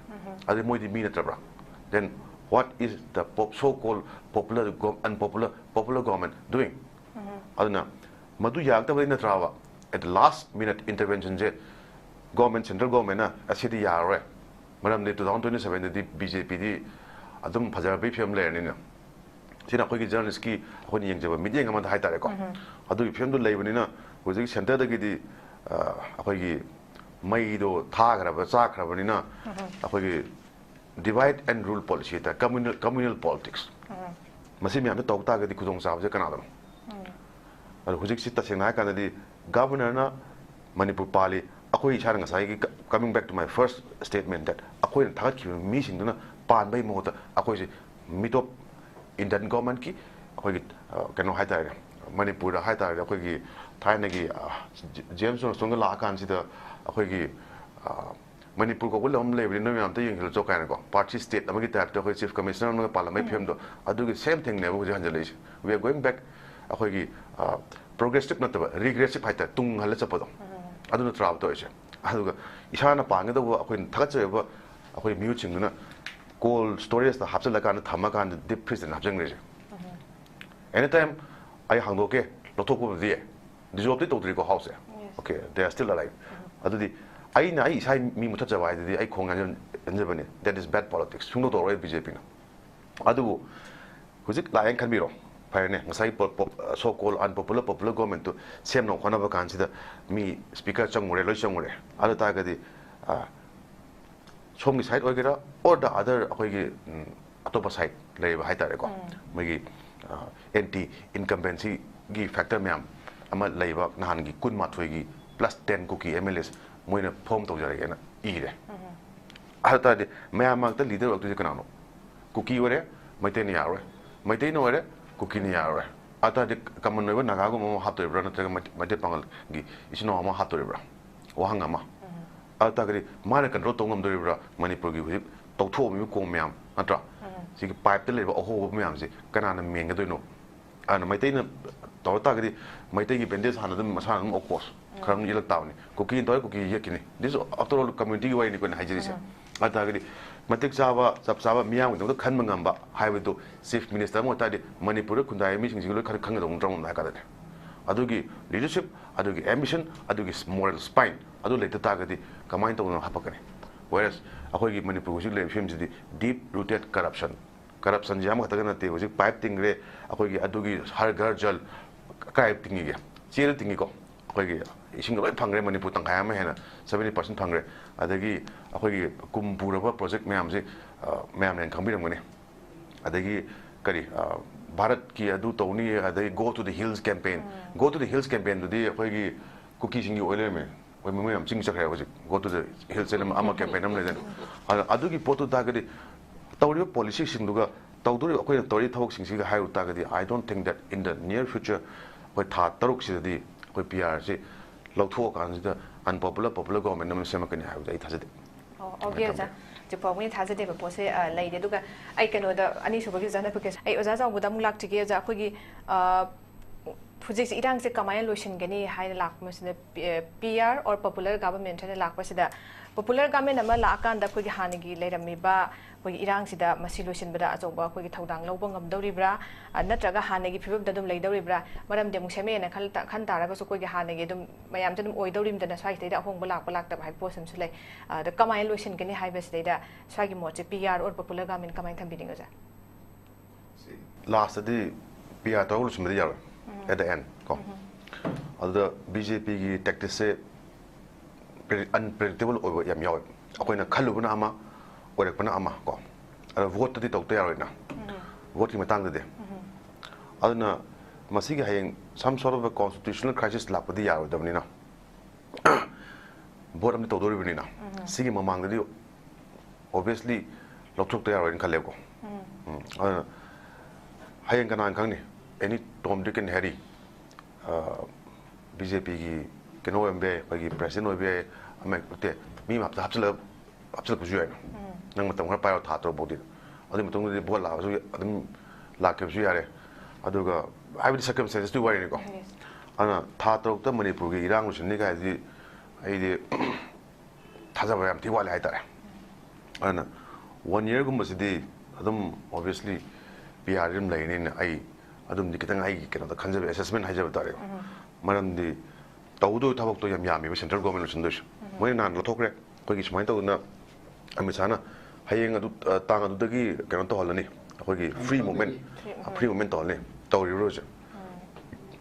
ꯑꯗꯨꯗꯤ ꯃꯣꯏꯗꯤ ꯃꯤ ꯅꯠꯇ꯭ꯔꯕ꯭ꯔꯥ? Then what is the pop-, so called popular gov-, unpopular, popular government doing? ꯑꯗꯨꯅ ꯃꯗꯨ ꯌꯥꯔꯛꯇꯕꯗꯤ ꯅꯠꯇ꯭ꯔꯕ at the last minute interventionꯁꯦ government, central governmentꯅ ꯑꯁꯤꯗꯤ ꯌꯥꯔꯔꯣꯏ, ꯃꯔꯝꯗꯤ two thousand twenty sevenꯗꯗꯤ ꯕꯤꯖꯦꯄꯤꯗꯤ ꯑꯗꯨꯝ ꯐꯖꯔꯕꯒꯤ ꯐꯤꯕꯝ ꯂꯩꯔꯅꯤꯅ? ꯁꯤꯅ ꯑꯩꯈꯣꯏꯒꯤ ꯖꯔꯅꯦꯂꯤꯁꯀꯤ ꯑꯩꯈꯣꯏꯅ ꯌꯦꯡꯖꯕ ꯃꯤꯠꯌꯦꯡ ꯑꯃꯗ ꯍꯥꯏꯇꯥꯔꯦꯀꯣ꯫ ꯑꯗꯨꯒꯤ ꯐꯤꯕꯝꯗꯨ ꯂꯩꯕꯅꯤꯅ ꯍꯧꯖꯤꯛ ꯁꯦꯟꯇꯔꯗꯒꯤꯗꯤ, ꯑ, ꯑꯩꯈꯣꯏꯒꯤ ꯃꯩꯗꯣ ꯊꯥꯈ꯭ꯔꯕ, ꯆꯥꯈ꯭ꯔꯕꯅꯤꯅ ꯑꯩꯈꯣꯏꯒꯤ divide and rule policy ꯍꯥꯏꯇꯥꯔꯦ, communal, communal politics, ꯃꯁꯤ ꯃꯌꯥꯝꯁꯦ ꯇꯧ ꯇꯥꯔꯒꯗꯤ ꯈꯨꯗꯣꯡꯆꯥꯕꯁꯦ ꯀꯅꯥꯗꯅꯣ? ꯑꯗꯣ ꯍꯧꯖꯤꯛꯁꯤ ꯇꯁꯦꯡꯅ ꯍꯥꯏꯔꯀꯥꯟꯗꯗꯤ governorꯅ ꯃꯅꯤꯄꯨꯔ ꯄꯥꯜꯂꯤ꯫ ꯑꯩꯈꯣꯏ ꯏꯁꯥꯅ ꯉꯁꯥꯏꯒꯤ ꯀ-, coming back to my first statement that ꯑꯩꯈꯣꯏꯅ ꯊꯥꯒꯠꯈꯤꯕ ꯃꯤꯁꯤꯡꯗꯨꯅ ꯄꯥꯟꯕꯒꯤ ꯃꯍꯨꯠꯇ ꯑꯩꯈꯣꯏꯁꯦ mid of Indian governmentꯀꯤ ꯑꯩꯈꯣꯏꯒꯤ, ꯑ, ꯀꯩꯅꯣ ꯍꯥꯏꯇꯥꯔꯦ, ꯃꯅꯤꯄꯨꯔꯗ ꯍꯥꯏꯇꯥꯔꯦ, ꯑꯩꯈꯣꯏꯒꯤ ꯊꯥꯏꯅꯒꯤ, ꯑ, ꯖꯦ-, ꯖꯦꯝꯁ ꯖꯣꯟꯁꯇꯣꯟꯒ ꯂꯥꯛꯑꯀꯥꯟꯁꯤꯗ ꯑꯩꯈꯣꯏꯒꯤ, ꯑ, ꯃꯅꯤꯄꯨꯔ ꯀꯧꯕ ꯂꯝ ꯑꯃ ꯂꯩꯕꯅꯤ, ꯅꯣꯏ ꯃꯌꯥꯝ ꯑꯝꯇ ꯌꯦꯡꯁꯤꯜꯂꯨꯆꯣ ꯀꯥꯏꯅꯀꯣ, party state ꯑꯃꯒꯤ typeꯇ ꯑꯩꯈꯣꯏ chief commissioner ꯑꯃꯒ ꯄꯥꯜꯂꯝꯕꯒꯤ ꯐꯤꯕꯝꯗꯣ, ꯑꯗꯨꯒꯤ same thingꯅꯦꯕ ꯍꯧꯖꯤꯛ ꯍꯟꯖꯤꯜꯂꯛꯏꯁꯦ꯫ We are going back ꯑꯩꯈꯣꯏꯒꯤ, ꯑ, progressive ꯅꯠꯇꯕ regressive ꯍꯥꯏꯇꯥꯔꯦ, ꯇꯨꯡ ꯍꯜꯂ ꯆꯠꯄꯗꯣ, ꯑꯗꯨ ꯅꯠꯇ꯭ꯔꯥꯕ ꯇꯧꯔꯤꯁꯦ꯫ ꯑꯗꯨꯒ ꯏꯁꯥꯅ ꯄꯥꯟꯒꯗꯧꯕ ꯑꯩꯈꯣꯏꯅ ꯊꯥꯒꯠꯆꯔꯤꯕ ꯑꯩꯈꯣꯏ ꯃꯤꯍꯨꯠꯁꯤꯡꯗꯨꯅ cold storageꯇ ꯍꯥꯞꯆꯤꯜꯂꯀꯥꯟꯗ ꯊꯝꯃꯀꯥꯟꯗ deep freezeꯇ ꯍꯥꯞꯆꯤꯟꯈ꯭ꯔꯤꯁꯦ꯫ Anytime ꯑꯩ ꯍꯥꯡꯗꯣꯛꯀꯦ, ꯂꯧꯊꯣꯛꯄꯕꯨꯗꯤ ꯌꯥꯏ, dissolveꯗꯤ ꯇꯧꯗ꯭ꯔꯤꯀꯣ house say. Okay, they are still alive꯫ ꯑꯗꯨꯗꯤ ꯑꯩꯅ ꯑꯩ ꯏꯁꯥ ꯃꯤ ꯃꯨꯊꯠꯆꯕ ꯍꯥꯏꯗꯨꯗꯤ ꯑꯩ ꯈꯣꯡ ꯌꯥꯟꯖꯟ-, ꯌꯥꯟꯖꯕꯅꯤ, that is bad politics꯫ ꯁꯨꯡꯇꯧ ꯇꯧꯔꯣꯏ ꯕꯤꯖꯦꯄꯤꯅ꯫ ꯑꯗꯨꯕꯨ ꯍꯧꯖꯤꯛ ꯂꯥꯛꯑꯦꯅ ꯈꯟꯕꯤꯔꯣ, ꯐꯔꯦꯅꯦ, ꯉꯁꯥꯏꯒꯤ ꯄꯣ-, ꯄꯣ-, so called unpopular popular governmentꯇꯨ ꯁꯦꯝꯅꯕ ꯍꯣꯠꯅꯕ ꯀꯥꯟꯁꯤꯗ ꯃꯤ speaker ꯆꯪꯉꯨꯔꯦ, ꯂꯣꯏ ꯆꯪꯉꯨꯔꯦ꯫ ꯑꯗꯨ ꯇꯥꯔꯒꯗꯤ, ꯑ, ꯁꯣꯝꯒꯤ side ꯑꯣꯏꯒꯦꯔꯥ, or the other ꯑꯩꯈꯣꯏꯒꯤ, ꯎꯝ, ꯑꯇꯣꯞꯄ side ꯂꯩꯔꯤꯕ ꯍꯥꯏꯇꯥꯔꯦꯀꯣ, ꯃꯣꯏꯒꯤ, ꯑ, anti incumbencyꯒꯤ factor ꯃꯌꯥꯝ ꯑꯃ ꯂꯩꯕ, ꯅꯍꯥꯟꯒꯤ ꯀꯨꯟꯃꯥꯊꯣꯏꯒꯤ plus ten ꯀꯨꯀꯤ M L As ꯃꯣꯏꯅ ꯐꯣꯝ ꯇꯧꯖꯔꯒꯦꯅ ꯏꯔꯦ꯫ ꯑꯗꯨ ꯇꯥꯔꯗꯤ ꯃꯌꯥꯝ ꯃꯔꯛꯇ ꯂꯤꯗꯔ ꯑꯣꯏꯔꯛꯇꯣꯏꯁꯦ ꯀꯅꯥꯅꯣ? ꯀꯨꯀꯤ ꯑꯣꯏꯔꯦ, ꯃꯩꯇꯩꯅ ꯌꯥꯔꯔꯣꯏ, ꯃꯩꯇꯩꯅ ꯑꯣꯏꯔꯦ, ꯀꯨꯀꯤꯅ ꯌꯥꯔꯔꯣꯏ꯫ ꯑꯗꯨ ꯇꯥꯔꯗꯤ ꯀꯃꯟ ꯑꯣꯏꯕ ꯅꯥꯒꯥꯒꯨꯝꯕ ꯑꯃ ꯍꯥꯞꯇꯣꯔꯤꯕ꯭ꯔꯥ, ꯅꯠꯇ꯭ꯔꯒ ꯃꯩꯇꯩ, ꯃꯩꯇꯩ ꯄꯥꯉꯜꯒꯤ ꯏꯆꯤꯟ ꯏꯅꯥꯎ ꯑꯃ ꯍꯥꯞꯇꯣꯔꯤꯕ꯭ꯔꯥ? ꯋꯥꯍꯪ ꯑꯃ꯫ ꯑꯗꯨ ꯇꯥꯔꯒꯗꯤ ꯃꯥꯅ ꯀꯟꯇ꯭ꯔꯣꯜ ꯇꯧꯕ ꯉꯝꯗꯣꯔꯤꯕ꯭ꯔꯥ ꯃꯅꯤꯄꯨꯔꯒꯤ ꯍꯧꯖꯤꯛ ꯇꯧꯊꯣꯛꯑꯝꯃꯤꯕ ꯀꯣꯝ ꯃꯌꯥꯝ, ꯅꯠꯇ꯭ꯔꯥ? ꯁꯤꯒꯤ ꯄꯥꯏꯞꯇ ꯂꯩꯕ ꯑꯍꯣꯕ ꯃꯌꯥꯝꯁꯦ ꯀꯅꯥꯅ ꯃꯦꯟꯒꯗꯣꯏꯅꯣ? ꯑꯗꯨꯅ ꯃꯩꯇꯩꯅ ꯇꯧꯔ ꯇꯥꯔꯒꯗꯤ ꯃꯩꯇꯩꯒꯤ ꯕꯦꯟꯗꯦꯖ ꯍꯥꯟꯅ ꯑꯗꯨꯝ ꯃꯁꯥꯅ ꯑꯗꯨꯝ, of course, ꯈꯔ ꯑꯗꯨꯝ ꯌꯦꯠꯂꯛ ꯇꯥꯕꯅꯤ꯫ ꯀꯨꯀꯤꯅ ꯇꯧꯔꯦ, ꯀꯨꯀꯤ ꯌꯦꯠꯈꯤꯅꯤ꯫ This, after all, community ꯒꯤ ꯋꯥꯔꯤꯅꯤ ꯑꯩꯈꯣꯏꯅ ꯍꯥꯏꯖꯔꯤꯁꯦ꯫ ꯑꯗꯨ ꯇꯥꯔꯒꯗꯤ ꯃꯇꯤꯛ ꯆꯥꯕ, ꯆꯞ ꯆꯥꯕ, ꯃꯤꯌꯥꯝꯒꯤꯗꯃꯛꯇ ꯈꯟꯕ ꯉꯝꯕ ꯍꯥꯏꯕꯗꯨ chief minister ꯑꯃ ꯑꯣꯏꯇꯥꯔꯗꯤ ꯃꯅꯤꯄꯨꯔꯗ ꯈꯨꯟꯗꯥꯔꯤꯕ ꯃꯤꯁꯤꯡꯁꯤꯒ ꯂꯣꯏ ꯈꯔ ꯈꯪꯒꯗꯧꯕ ꯅꯠꯇ꯭ꯔꯣ, ꯍꯥꯏ ꯀꯥꯟꯗꯗꯤ? ꯑꯗꯨꯒꯤ leadership, ꯑꯗꯨꯒꯤ ambition, ꯑꯗꯨꯒꯤ moral spine ꯑꯗꯨ ꯂꯩꯇ ꯇꯥꯔꯒꯗꯤ ꯀꯃꯥꯏꯅ ꯇꯧꯗꯅ ꯍꯥꯄꯛꯀꯅꯤ? Whereas ꯑꯩꯈꯣꯏꯒꯤ ꯃꯅꯤꯄꯨꯔ ꯍꯧꯖꯤꯛ ꯂꯩꯔꯤꯕ ꯐꯤꯕꯝꯁꯤꯗꯤ deep rooted corruption꯫ Corruption ꯁꯤ ꯑꯃꯈꯛꯇꯒ ꯅꯠꯇꯦ, ꯍꯧꯖꯤꯛ ꯄꯥꯏꯞ ꯇꯤꯡꯈ꯭ꯔꯦ, ꯑꯩꯈꯣꯏꯒꯤ ꯑꯗꯨꯒꯤ ꯍꯔ ꯘꯔ ꯖꯜ ꯀꯥꯏ ꯇꯤꯡꯉꯤꯒꯦ? ꯆꯦꯗ ꯇꯤꯡꯉꯤꯀꯣ꯫ ꯑꯩꯈꯣꯏꯒꯤ ꯏꯁꯤꯡꯒ ꯂꯣꯏ ꯐꯪꯈ꯭ꯔꯦ, ꯃꯅꯤꯄꯨꯔ ꯇꯪꯈꯥꯏ ꯑꯃ ꯍꯦꯟꯅ, seventy percent ꯐꯪꯈ꯭ꯔꯦ꯫ ꯑꯗꯒꯤ ꯑꯩꯈꯣꯏꯒꯤ ꯀꯨꯝ ꯄꯨꯔꯕ ꯄ꯭ꯔꯣꯖꯦꯛ ꯃꯌꯥꯝꯁꯤ, ꯑ, ꯃꯌꯥꯝꯅ ꯍꯦꯟꯅ ꯈꯪꯕꯤꯔꯝꯒꯅꯤ꯫ ꯑꯗꯒꯤ ꯀꯔꯤ, ꯑ, ꯚꯥꯔꯠꯀꯤ ꯑꯗꯨ ꯇꯧꯅꯤ, ꯑꯗꯒꯤ Go to the Hills campaign꯫ Go to the Hills campaign ꯗꯨꯗꯤ ꯑꯩꯈꯣꯏꯒꯤ ꯀꯨꯀꯤꯁꯤꯡꯒꯤ ꯑꯣꯏ ꯂꯩꯔꯝꯃꯦ꯫ ꯑꯩꯈꯣꯏ ꯃꯣꯏ ꯌꯥꯝ ꯆꯤꯡ ꯆꯠꯈ꯭ꯔꯦ ꯍꯧꯖꯤꯛ꯫ Go to the Hills ꯍꯥꯏꯅ ꯑꯃ campaign ꯑꯃ ꯂꯩꯗꯅ꯫ ꯑꯗ ꯑꯗꯨꯒꯤ ꯄꯣꯠꯇꯨ ꯇꯥꯔꯒꯗꯤ ꯇꯧꯔꯤꯕ ꯄꯣꯂꯤꯁꯤꯁꯤꯡꯗꯨꯒ ꯇꯧꯗꯣꯔꯤꯕ ꯑꯩꯈꯣꯏꯅ ꯇꯧꯔꯤꯕ ꯊꯕꯛꯁꯤꯡꯁꯤꯒ ꯍꯥꯏꯔꯨ ꯇꯥꯔꯒꯗꯤ, I don't think that in the near future ꯑꯩꯈꯣꯏ ꯊꯥ ꯇꯔꯨꯛꯁꯤꯗꯗꯤ ꯑꯩꯈꯣꯏ P R ꯁꯤ ꯂꯧꯊꯣꯛꯑꯀꯥꯟꯁꯤꯗ unpopular, popular government ꯑꯃ ꯁꯦꯝꯃꯛꯀꯅꯤ ꯍꯥꯏꯕꯗꯤ ꯑꯩ ꯊꯥꯖꯗꯦ꯫ ꯑꯣ, okay, ꯑꯣꯖꯥ꯫ ꯆꯤꯐꯥꯎ ꯃꯤ ꯊꯥꯖꯗꯦꯕ ꯄꯣꯠꯁꯦ, ꯑ, ꯂꯩꯔꯦ꯫ ꯑꯗꯨꯒ ꯑꯩ ꯀꯩꯅꯣꯗ, ꯑꯅꯤꯁꯨꯕꯒꯤ ꯑꯣꯖꯥꯅ ꯀꯨꯀꯤ-, ꯑꯩ ꯑꯣꯖꯥ ꯆꯥꯎꯕꯗ ꯑꯃꯨꯛ ꯂꯥꯛꯆꯒꯦ꯫ ꯑꯣꯖꯥ, ꯑꯩꯈꯣꯏꯒꯤ, ꯑ, ꯍꯧꯖꯤꯛꯁꯦ ꯏꯔꯥꯡꯁꯦ ꯀꯃꯥꯏꯅ ꯂꯣꯏꯁꯤꯟꯒꯅꯤ ꯍꯥꯏꯅ ꯂꯥꯛꯄꯁꯤꯗ, ꯄꯤ-, P R or popular government ꯍꯥꯏꯅ ꯂꯥꯛꯄꯁꯤꯗ, popular government ꯑꯃ ꯂꯥꯛꯑꯀꯥꯟꯗ ꯑꯩꯈꯣꯏꯒꯤ ꯍꯥꯟꯅꯒꯤ ꯂꯩꯔꯝꯃꯤꯕ ꯑꯩꯈꯣꯏꯒꯤ ꯏꯔꯥꯡꯁꯤꯗ ꯃꯁꯤ ꯂꯣꯏꯁꯤꯟꯕꯗ ꯑꯆꯧꯕ ꯑꯩꯈꯣꯏꯒꯤ ꯊꯧꯗꯥꯡ ꯂꯧꯕ ꯉꯝꯗꯧꯔꯤꯕ꯭ꯔꯥ? ꯑ, ꯅꯠꯇ꯭ꯔꯒ ꯍꯥꯟꯅꯒꯤ ꯐꯤꯕꯝꯗ ꯑꯗꯨꯝ ꯂꯩꯗꯧꯔꯤꯕ꯭ꯔꯥ? ꯃꯔꯝꯗꯤ ꯑꯃꯨꯛ ꯁꯦꯝꯃꯛꯑꯦꯅ ꯈꯜ ꯇ-, ꯈꯟ ꯇꯥꯔꯒꯁꯨ ꯑꯩꯈꯣꯏꯒꯤ ꯍꯥꯟꯅꯒꯤ ꯑꯗꯨꯝ ꯃꯌꯥꯝꯁꯦ ꯑꯗꯨꯝ ꯑꯣꯏꯗꯧꯔꯤꯕꯅꯤꯅ ꯁ꯭ꯋꯥꯏꯁꯤꯗꯩꯗ ꯑꯍꯣꯡꯕ ꯂꯥꯛꯄ ꯂꯥꯛꯇꯕ ꯍꯥꯏꯕ ꯄꯣꯠꯁꯤꯃꯁꯨ ꯂꯩ꯫ ꯑ, ꯑꯗ ꯀꯃꯥꯏꯅ ꯂꯣꯏꯁꯤꯟꯒꯅꯤ ꯍꯥꯏꯕꯁꯤꯗꯩꯗ ꯁ꯭ꯋꯥꯏꯒꯤ ꯃꯣꯠꯁꯦ P R or popular government ꯀꯃꯥꯏꯅ ꯊꯝꯕꯤꯅꯤꯡꯉꯤ, ꯑꯣꯖꯥ? ꯂꯥꯁꯇꯗꯤ P R ꯇꯧꯔꯒ ꯂꯣꯏꯁꯤꯟꯕꯗꯤ ꯌꯥꯔꯣꯏ꯫ At the end ꯀꯣ꯫ ꯑꯗꯨꯗ B J P ꯒꯤ tactics ꯁꯦ pre-, unpredictable ꯑꯣꯏꯕ ꯌꯥꯝ ꯌꯥꯎꯋꯦ꯫ ꯑꯩꯈꯣꯏꯅ ꯈꯜꯂꯨꯕꯅ ꯑꯃ, ꯑꯣꯏꯔꯛꯄꯅ ꯑꯃ ꯀꯣ꯫ ꯑꯗ vote ꯇꯗꯤ ꯇꯧꯗ ꯌꯥꯔꯣꯏꯅ꯫ Vote ꯀꯤ ꯃꯇꯥꯡꯗꯗꯤ꯫ ꯑꯗꯨꯅ ꯃꯁꯤꯒꯤ ꯍꯌꯦꯡ some sort of a constitutional crisis ꯂꯥꯛꯄꯗꯤ ꯌꯥꯔꯣꯏꯗꯕꯅꯤꯅ꯫ ꯚꯣꯠ ꯑꯃꯗꯤ ꯇꯧꯗꯣꯔꯤꯕꯅꯤꯅ, ꯁꯤꯒꯤ ꯃꯃꯥꯡꯗꯗꯤ obviously ꯂꯧꯊꯣꯛꯇ ꯌꯥꯔꯣꯏꯅ ꯈꯜꯂꯦꯕꯀꯣ꯫ ꯎꯝ, ꯑꯗꯨꯅ ꯍꯌꯦꯡ ꯀꯅꯥꯅ ꯈꯪꯅꯤ, any Tom, Dick and Harry, B J ꯄꯤꯒꯤ ꯀꯩꯅꯣ ꯑꯣꯏꯔꯝꯕ ꯌꯥꯏ, ꯑꯩꯈꯣꯏꯒꯤ ꯄ꯭ꯔꯦꯁꯤꯗꯦꯟ ꯑꯣꯏꯕ ꯌꯥꯏ, ꯑꯃ ꯍꯦꯛ ꯅꯠꯇꯦ, ꯃꯤ ꯑꯃ ꯍꯥꯞꯆꯤꯜꯂꯒ ꯍꯥꯞꯆꯤꯜꯂꯛꯄꯁꯨ ꯌꯥꯏꯅ꯫ ꯅꯪ ꯃꯇꯝ ꯈꯔ ꯄꯥꯏꯔꯣ, ꯊꯥ ꯇꯔꯨꯛ ꯐꯥꯎꯗꯤ꯫ ꯑꯗꯨꯒꯤ ꯃꯇꯨꯡꯗꯗꯤ ꯚꯣꯠ ꯂꯥꯛꯑꯁꯨ ꯑꯗꯨꯝ ꯂꯥꯛꯈꯤꯕꯁꯨ ꯌꯥꯔꯦ꯫ ꯑꯗꯨꯒ ꯍꯥꯏꯕꯗꯤ circumstances ꯇꯨꯒꯤ ꯋꯥꯔꯤꯅꯤꯀꯣ꯫ ꯑꯗꯨꯅ ꯊꯥ ꯇꯔꯨꯛꯇ ꯃꯅꯤꯄꯨꯔꯒꯤ ꯏꯔꯥꯡ ꯂꯣꯏꯁꯤꯟꯅꯤ ꯀꯥꯏꯗꯤ ꯑꯩꯗꯤ ꯊꯥꯖꯕ ꯌꯥꯝ ꯊꯤ ꯋꯥꯠꯂꯦ ꯍꯥꯏꯇꯥꯔꯦ꯫ ꯑꯗꯨꯅ one year ꯒꯨꯝꯕꯁꯤꯗꯤ ꯑꯗꯨꯝ obviously ꯄꯤ ꯑꯥꯔ ꯑꯗꯨꯝ ꯂꯩꯅꯤꯅ ꯑꯩ ꯑꯗꯨꯝꯗꯤ ꯈꯤꯇꯪ ꯑꯩꯒꯤ ꯀꯩꯅꯣꯗ ꯈꯟꯖꯕ, assessment ꯍꯥꯏꯖꯕ ꯇꯥꯔꯦꯀꯣ꯫ ꯃꯔꯝꯗꯤ ꯇꯧꯗꯣꯏ ꯊꯕꯛꯇꯣ ꯌꯥꯝ ꯌꯥꯝꯃꯦꯕ central government ꯂꯣꯏꯁꯤꯟꯗꯣꯏꯁꯦ꯫ ꯃꯣꯏꯅ ꯅꯍꯥꯟ ꯂꯧꯊꯣꯛꯈ꯭ꯔꯦ꯫ ꯑꯩꯈꯣꯏꯒꯤ ꯁꯨꯃꯥꯏꯅ ꯇꯧꯗꯅ ꯑꯃꯤꯠ ꯁꯥꯍꯅ ꯍꯌꯦꯡ ꯑꯗꯨ, ꯑ, ꯇꯥꯡ ꯑꯗꯨꯗꯒꯤ ꯀꯩꯅꯣ ꯇꯧꯍꯜꯂꯅꯤ, ꯑꯩꯈꯣꯏꯒꯤ free movement, free movement ꯇꯧꯍꯜꯂꯅꯤ꯫ ꯇꯧꯔꯤꯕ꯭ꯔꯣ ꯍꯧꯖꯤꯛ?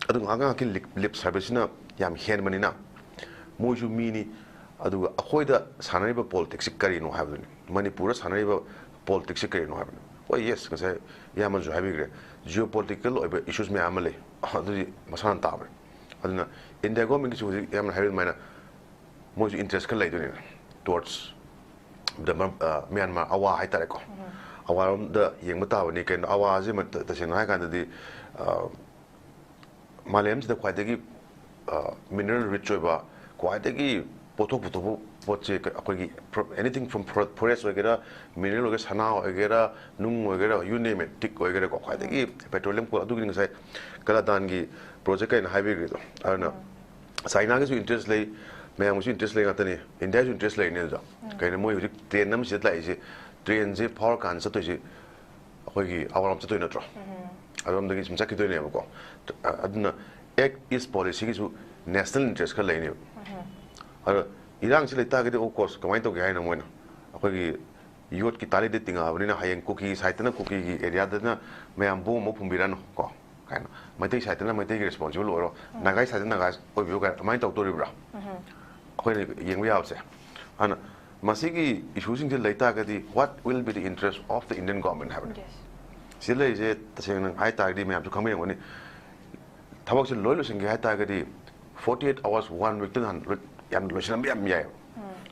ꯑꯗꯨ ꯉꯥꯏꯍꯥꯛ ꯉꯥꯏꯍꯥꯛꯀꯤ lip, lip service ꯁꯤꯅ ꯌꯥꯝ ꯍꯦꯟꯕꯅꯤꯅ ꯃꯣꯏꯁꯨ ꯃꯤꯅꯤ꯫ ꯑꯗꯨꯒ ꯑꯩꯈꯣꯏꯗ ꯁꯥꯟꯅꯔꯤꯕ politics ꯁꯤ ꯀꯔꯤꯅꯣ ꯍꯥꯏꯕꯗꯨꯅꯤ꯫ ꯃꯅꯤꯄꯨꯔꯗ ꯁꯥꯟꯅꯔꯤꯕ politics ꯁꯤ ꯀꯔꯤꯅꯣ ꯍꯥꯏꯕꯅꯤ꯫ ꯍꯣꯏ, yes, ꯉꯁꯥꯏ ꯏꯌꯥꯝꯕꯅꯁꯨ ꯍꯥꯏꯕꯤꯈ꯭ꯔꯦ, geopolitical ꯑꯣꯏꯕ issues ꯃꯌꯥꯝ ꯑꯃ ꯂꯩ꯫ ꯑꯗꯨꯗꯤ ꯃꯁꯥꯅ ꯇꯥꯕꯅꯤ꯫ ꯑꯗꯨꯅ India government ꯀꯤꯁꯨ ꯍꯧꯖꯤꯛ ꯏꯌꯥꯝꯕꯅ ꯍꯥꯏꯕ ꯑꯗꯨꯃꯥꯏꯅ ꯃꯣꯏꯁꯨ interest ꯈꯔ ꯂꯩꯗꯣꯏꯅꯦ towards the, ꯑ, ꯃ꯭ꯌꯥꯟꯃꯥꯔ, ꯑꯋꯥ ꯍꯥꯏꯇꯥꯔꯦꯀꯣ꯫ ꯑꯋꯥꯔꯣꯝꯗ ꯌꯦꯡꯕ ꯇꯥꯕꯅꯤ꯫ ꯀꯩꯅꯣ, ꯑꯋꯥꯁꯦ ꯃ-, ꯇ-, ꯇꯁꯦꯡꯅ ꯍꯥꯏ ꯀꯥꯟꯗꯗꯤ, ꯑ, ꯃꯥꯂꯦꯝꯁꯤꯗ ꯈ꯭ꯋꯥꯏꯗꯒꯤ, ꯑ, mineral rich ꯑꯣꯏꯕ, ꯈ꯭ꯋꯥꯏꯗꯒꯤ ꯄꯣꯠꯊꯣꯛ ꯄꯨꯊꯣꯛꯄ ꯄꯣꯠꯁꯦ ꯀ-, ꯑꯩꯈꯣꯏꯒꯤ pro-, anything from fro-, forest ꯑꯣꯏꯒꯦꯔꯥ, mineral ꯑꯣꯏꯒꯦꯔꯥ, ꯁꯅꯥ ꯑꯣꯏꯒꯦꯔꯥ, ꯅꯨꯡ ꯑꯣꯏꯒꯦꯔꯥ, you name it, ꯇꯤꯛ ꯑꯣꯏꯒꯦꯔꯥꯀꯣ, ꯈ꯭ꯋꯥꯏꯗꯒꯤ petroleum ꯀꯣ-, ꯑꯗꯨꯒꯤꯅꯤ ꯉꯁꯥꯏ ꯀꯂꯥꯗꯥꯟꯒꯤ project ꯀꯩꯅ ꯍꯥꯏꯕꯤꯈ꯭ꯔꯤꯗꯣ꯫ ꯑꯗꯨꯅ ꯆꯥꯏꯅꯥꯒꯤꯁꯨ interest ꯂꯩ, ꯃꯌꯥꯝꯒꯤꯁꯨ interest ꯂꯩ ꯉꯥꯛꯇꯅꯤ, ꯏꯟꯗꯤꯌꯥꯒꯤꯁꯨ interest ꯂꯩꯅꯤ ꯑꯗꯨꯗ꯫ ꯀꯩꯅꯣ, ꯃꯣꯏ ꯍꯧꯖꯤꯛ train ꯑꯃ ꯁꯤꯗ ꯂꯥꯛꯏꯁꯦ, train ꯁꯦ ꯐꯥꯎꯔꯀꯥꯟꯗ ꯆꯠꯇꯣꯏꯁꯦ ꯑꯩꯈꯣꯏꯒꯤ ꯑꯋꯥꯔꯣꯝ ꯆꯠꯇꯣꯏ ꯅꯠꯇ꯭ꯔꯣ? ꯑꯗꯣꯝꯗꯒꯤ ꯁꯨꯝ ꯆꯠꯈꯤꯗꯣꯏꯅꯦꯕꯀꯣ꯫ ꯑ-, ꯑꯗꯨꯅ Act East policy ꯒꯤꯁꯨ national interest ꯈꯔ ꯂꯩꯅꯦꯕ꯫ ꯑꯗꯣ ꯏꯔꯥꯡꯁꯤ ꯂꯩꯇꯥꯔꯒꯗꯤ, of course, ꯀꯃꯥꯏꯅ ꯇꯧꯒꯦ ꯍꯥꯏꯅꯣ? ꯃꯣꯏꯅ ꯑꯩꯈꯣꯏꯒꯤ ꯌꯣꯠꯀꯤ ꯇꯥꯂꯤꯗ ꯇꯤꯡꯉꯛꯑꯕꯅꯤꯅ ꯍꯌꯦꯡ ꯀꯨꯀꯤ side ꯇꯅ ꯀꯨꯀꯤꯒꯤ area ꯗꯅ ꯃꯌꯥꯝ bomb ꯑꯃ ꯐꯨꯝꯕꯤꯔꯅꯨ ꯀꯣ ꯀꯥꯏꯅ, ꯃꯩꯇꯩ side ꯇꯅ ꯃꯩꯇꯩꯒꯤ responsible ꯑꯣꯏꯔꯣ, ꯅꯥꯒꯥꯏ side ꯇꯅ ꯅꯥꯒꯥꯏ ꯑꯣꯏꯕꯤꯌꯨ ꯀꯥꯏꯅ ꯑꯗꯨꯃꯥꯏꯅ ꯇꯧꯗꯣꯔꯤꯕ꯭ꯔꯥ? ꯑꯩꯈꯣꯏꯅ ꯌꯦꯡꯕ ꯌꯥꯕꯁꯦ꯫ ꯑꯗꯨꯅ ꯃꯁꯤꯒꯤ issue ꯁꯤꯡꯁꯦ ꯂꯩꯇꯥꯔꯒꯗꯤ, what will be the interest of the Indian government ꯍꯥꯏꯕꯅꯤ꯫ Yes. ꯁꯤꯗ ꯂꯩꯔꯤꯁꯦ ꯇꯁꯦꯡꯅ ꯍꯥꯏ ꯇꯥꯔꯒꯗꯤ ꯃꯌꯥꯝꯁꯨ ꯈꯪꯕꯤꯔꯝꯒꯅꯤ, ꯊꯕꯛꯁꯦ ꯂꯣꯏ ꯂꯣꯏꯁꯤꯟꯒꯦ ꯍꯥꯏ ꯇꯥꯔꯒꯗꯤ forty eight hours, one week ꯇ ꯅꯍꯥꯟ ꯂꯣꯏ ꯌꯥꯝꯅ ꯂꯣꯏꯁꯤꯜꯂꯝꯕ ꯌꯥꯝ ꯌꯥꯏꯌꯦꯕ꯫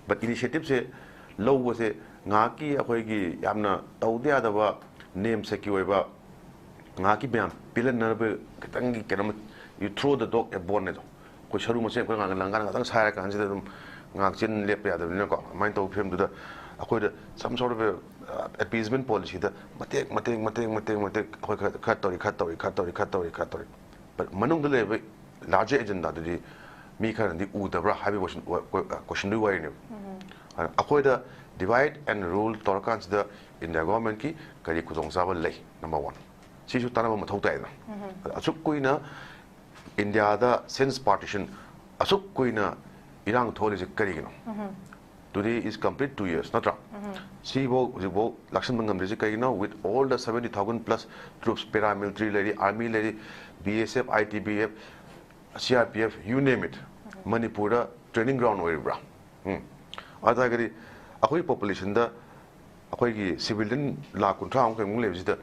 But initiativeꯁꯦ ꯂꯧꯕꯁꯦ ꯉꯥꯏꯍꯥꯛꯀꯤ ꯑꯩꯈꯣꯏꯒꯤ ꯌꯥꯝꯅ ꯇꯧꯗ ꯌꯥꯗꯕ ꯅꯦꯝ ꯁꯦꯛꯀꯤ ꯑꯣꯏꯕ ꯉꯥꯏꯍꯥꯛꯀꯤ ꯃꯌꯥꯝ ꯄꯦꯜꯍꯟꯅꯕ ꯈꯤꯇꯪꯒꯤ ꯀꯩꯅꯣꯝꯃ, you throw the dog a bone ꯍꯥꯏꯗꯣ꯫ ꯑꯩꯈꯣꯏ ꯁꯔꯨ ꯃꯁꯦꯟ ꯑꯩꯈꯣꯏ ꯉꯥꯡ-, ꯂꯪꯒꯥꯅ ꯉꯥꯛꯇꯪ ꯁꯥꯏꯔ ꯀꯥꯟꯁꯤꯗ ꯑꯗꯨꯝ ꯉꯥꯏꯍꯥꯛ ꯆꯦꯟ ꯂꯦꯞꯄ ꯌꯥꯗꯕꯅꯤꯅꯀꯣ꯫ ꯑꯗꯨꯃꯥꯏꯅ ꯇꯧꯕ ꯐꯤꯕꯝꯗꯨꯗ ꯑꯩꯈꯣꯏꯗ some sort of a, uh, appeasement policyꯗ ꯃꯇꯦꯛ ꯃꯇꯦꯛ ꯃꯇꯦꯛ ꯃꯇꯦꯛ ꯃꯇꯦꯛ ꯑꯩꯈꯣꯏ ꯈꯔ, ꯈꯔ ꯇꯧꯔꯤ, ꯈꯔ ꯇꯧꯔꯤ, ꯈꯔ ꯇꯧꯔꯤ, ꯈꯔ ꯇꯧꯔꯤ, ꯈꯔ ꯇꯧꯔꯤ꯫ But ꯃꯅꯨꯡꯗ ꯂꯩꯔꯤꯕ larger agendaꯗꯨꯗꯤ ꯃꯤ ꯈꯔꯅꯗꯤ ꯎꯗꯕ꯭ꯔꯥ ꯍꯥꯏꯕꯒꯤ question, ꯋꯥ-, ꯀꯣ-, questionꯗꯨꯒꯤ ꯋꯥꯔꯤꯅꯦꯕ꯫ ꯑꯗꯨꯅ ꯑꯩꯈꯣꯏꯗ divide and rule ꯇꯧꯔꯀꯥꯟꯁꯤꯗ India governmentꯀꯤ ꯀꯔꯤ ꯈꯨꯗꯣꯡꯆꯥꯕ ꯂꯩ? Number one꯫ ꯁꯤꯁꯨ ꯇꯥꯟꯅꯕ ꯃꯊꯧ ꯇꯥꯏꯗꯅ꯫ ꯑꯗ ꯑꯁꯨꯛ ꯀꯨꯏꯅ ꯏꯟꯗꯤꯌꯥꯗ since partition ꯑꯁꯨꯛ ꯀꯨꯏꯅ ꯏꯔꯥꯡ ꯊꯣꯛꯍꯜꯂꯤꯁꯦ ꯀꯔꯤꯒꯤꯅꯣ? Today is complete two years, ꯅꯠꯇ꯭ꯔꯥ? ꯁꯤꯐꯧ ꯍꯧꯖꯤꯛꯐꯥꯎ ꯂꯥꯛꯁꯤꯟꯕ ꯉꯝꯗ꯭ꯔꯤꯁꯦ ꯀꯩꯒꯤꯅꯣ? With all the seventy thousand plus troops, paramilitary ꯂꯩꯔꯤ, army ꯂꯩꯔꯤ, B S F, I T B P, C R P F, you name it, ꯃꯅꯤꯄꯨꯔꯗ training ground ꯑꯣꯏꯔꯤꯕ꯭ꯔꯥ? ꯎꯝ꯫ ꯑꯗꯨ ꯇꯥꯔꯒꯗꯤ ꯑꯩꯈꯣꯏ populationꯗ ꯑꯩꯈꯣꯏꯒꯤ civilian ꯂꯥꯈ ꯀꯨꯟꯊ꯭ꯔꯥꯃꯨꯛ ꯀꯩꯃꯨꯛ ꯂꯩꯕꯁꯤꯗ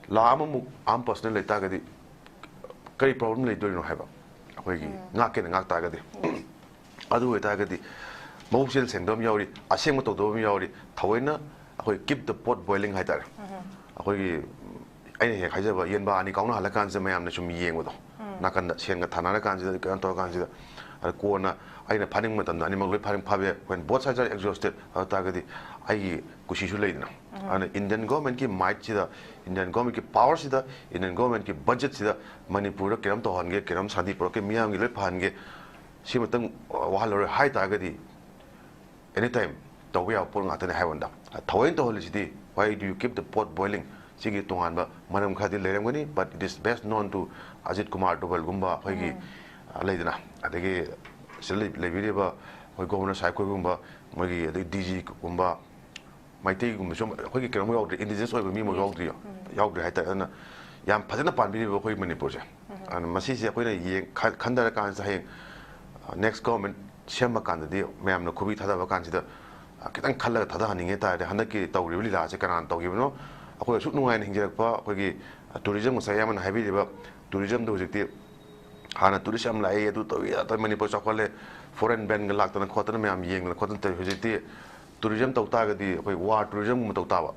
ꯂꯥꯈ ꯑꯃꯃꯨꯛ armed personnel ꯂꯩ ꯇꯥꯔꯒꯗꯤ ꯀꯔꯤ problem ꯂꯩꯗꯣꯏꯅꯣ ꯍꯥꯏꯕ? ꯑꯩꯈꯣꯏꯒꯤ ꯉꯥꯛꯀꯦꯅ ꯉꯥꯛ ꯇꯥꯔꯒꯗꯤ꯫ ꯑꯗꯨ ꯑꯣꯏꯇꯥꯔꯒꯗꯤ ꯃꯕꯨꯛꯆꯦꯜ ꯁꯦꯡꯗꯕ ꯑꯃ ꯌꯥꯎꯔꯤ, ꯑꯁꯦꯡꯕ ꯇꯧꯗꯕ ꯑꯃ ꯌꯥꯎꯔꯤ, ꯊꯑꯣꯏꯅ ꯑꯩꯈꯣꯏ keep the pot boiling ꯍꯥꯏꯇꯥꯔꯦ꯫ ꯑꯩꯈꯣꯏꯒꯤ, ꯑꯩꯅ ꯍꯦꯛ ꯍꯥꯏꯖꯕ ꯌꯦꯟꯕꯥ ꯑꯅꯤ ꯀꯥꯎꯅ ꯍꯜꯂꯀꯥꯟꯁꯤꯗ ꯃꯌꯥꯝꯅ ꯁꯨꯝ ꯌꯦꯡꯕꯗꯣ, ꯅꯥꯀꯟꯗ ꯁꯦꯟꯒ ꯊꯥꯅꯔꯀꯥꯟꯁꯤꯗ, ꯀꯩꯅꯣ ꯇꯧꯔꯀꯥꯟꯁꯤꯗ, ꯑꯗ ꯀꯣꯟꯅ ꯑꯩꯅ ꯐꯥꯅꯤꯡꯕ ꯃꯇꯝꯗ ꯑꯅꯤꯃꯛ ꯂꯣꯏ ꯐꯥꯅꯤꯡ-, ꯐꯥꯕ ꯌꯥꯏ꯫ When both sides are exhausted, ꯑꯗꯨ ꯇꯥꯔꯒꯗꯤ ꯑꯩꯒꯤ ꯀꯨꯁꯤꯁꯨ ꯂꯩꯗꯅ꯫ ꯑꯗꯨꯅ Indian governmentꯀꯤ mightꯁꯤꯗ, Indian governmentꯀꯤ powerꯁꯤꯗ, Indian governmentꯀꯤ budgetꯁꯤꯗ ꯃꯅꯤꯄꯨꯔꯗ ꯀꯩꯅꯣꯝ ꯇꯧꯍꯟꯒꯦ, ꯀꯩꯅꯣꯝ ꯁꯥꯟꯇꯤ ꯄꯨꯔꯛꯀꯦ, ꯃꯤꯌꯥꯝꯒꯤ ꯂꯣꯏ ꯐꯍꯟꯒꯦ, ꯁꯤꯃꯇꯪ ꯋꯥꯍꯜꯂꯔꯣꯏ ꯍꯥꯏ ꯇꯥꯔꯒꯗꯤ, anytime ꯇꯧꯕ ꯌꯥꯕ ꯄꯣꯠ ꯉꯥꯛꯇꯅꯦ ꯍꯥꯏꯕ ꯋꯥꯅꯤꯗ꯫ ꯊꯑꯣꯏꯅ ꯇꯧꯍꯜꯂꯤꯁꯤꯗꯤ, why do you keep the pot boiling? ꯁꯤꯒꯤ ꯇꯣꯉꯥꯟꯕ ꯃꯔꯝ ꯈꯔꯗꯤ ꯂꯩꯔꯝꯒꯅꯤ, but it is best known to Ajit Kumar ꯗꯣꯚꯜꯒꯨꯝꯕ ꯑꯩꯈꯣꯏꯒꯤ, ꯑ, ꯂꯩꯗꯅ, ꯑꯗꯒꯤ ꯁꯤꯗ ꯂꯩ-, ꯂꯩꯕꯤꯔꯤꯕ ꯑꯩꯈꯣꯏ ꯒꯣꯕꯔꯅꯔ ꯁꯥꯍꯦꯕ ꯈꯣꯏꯒꯨꯝꯕ, ꯃꯣꯏꯒꯤ ꯑꯗꯩ D Gꯒꯨꯝꯕ, ꯃꯩꯇꯩꯒꯨꯝꯕꯁꯨ ꯑꯩꯈꯣꯏꯒꯤ ꯀꯩꯅꯣꯝ ꯌꯥꯎꯗ꯭ꯔꯤ, indigenous ꯑꯣꯏꯕ ꯃꯤ ꯑꯃ ꯌꯥꯎꯗ꯭ꯔꯤꯌꯣ, ꯌꯥꯎꯗ꯭ꯔꯤ ꯍꯥꯏꯇꯥꯔꯦ꯫ ꯑꯗꯨꯅ ꯌꯥꯝ ꯐꯖꯅ ꯄꯥꯟꯕꯤꯔꯤꯕ ꯑꯩꯈꯣꯏ ꯃꯅꯤꯄꯨꯔꯁꯦ꯫ ꯑꯗꯨꯅ ꯃꯁꯤꯁꯦ ꯑꯩꯈꯣꯏꯅ ꯌꯦꯡ-, ꯈ-, ꯈꯟꯊꯔꯀꯥꯟꯁꯤꯗ ꯍꯌꯦꯡ, ꯑ, next government ꯁꯦꯝꯕ ꯀꯥꯟꯗꯗꯤ ꯃꯌꯥꯝꯅ ꯈꯨꯕꯤ ꯊꯥꯗꯕ ꯀꯥꯟꯁꯤꯗ, ꯑ, ꯈꯤꯇꯪ ꯈꯜꯂꯒ ꯊꯥꯗꯍꯟꯅꯤꯡꯉꯦ ꯍꯥꯏ ꯇꯥꯔꯗꯤ ꯍꯟꯗꯛꯀꯤ ꯇꯧꯔꯤꯕ ꯂꯤꯂꯥꯁꯦ ꯀꯅꯥꯅ ꯇꯧꯈꯤꯕꯅꯣ? ꯑꯩꯈꯣꯏ ꯑꯁꯨꯛ ꯅꯨꯡꯉꯥꯏꯅ ꯍꯤꯡꯖꯔꯛꯄ ꯑꯩꯈꯣꯏꯒꯤ, ꯑ, tourism, ꯉꯁꯥꯏ ꯑꯌꯥꯝꯕꯅ ꯍꯥꯏꯕꯤꯔꯤꯕ tourismꯗꯣ ꯍꯧꯖꯤꯛꯇꯤ ꯍꯥꯟꯅ ꯇꯨꯔꯤꯁ ꯌꯥꯝ ꯂꯥꯛꯏ, ꯑꯗꯨ ꯇꯧꯏ ꯑꯗ ꯃꯅꯤꯄꯨꯔ ꯆꯥꯎꯈꯠꯂꯦ, ꯐꯣꯔꯦꯟ ꯕꯦꯟꯒ ꯂꯥꯛꯇꯅ ꯈꯣꯠꯇꯅ ꯃꯌꯥꯝ ꯌꯦꯡꯗꯅ ꯈꯣꯠꯇꯅ ꯇꯧꯏ꯫ ꯍꯧꯖꯤꯛꯇꯤ ꯇꯨꯔꯤꯖꯝ ꯇꯧ ꯇꯥꯔꯒꯗꯤ ꯑꯩꯈꯣꯏ ꯋꯥꯔ ꯇꯨꯔꯤꯖꯝꯒꯨꯝꯕ ꯇꯧ ꯇꯥꯕ,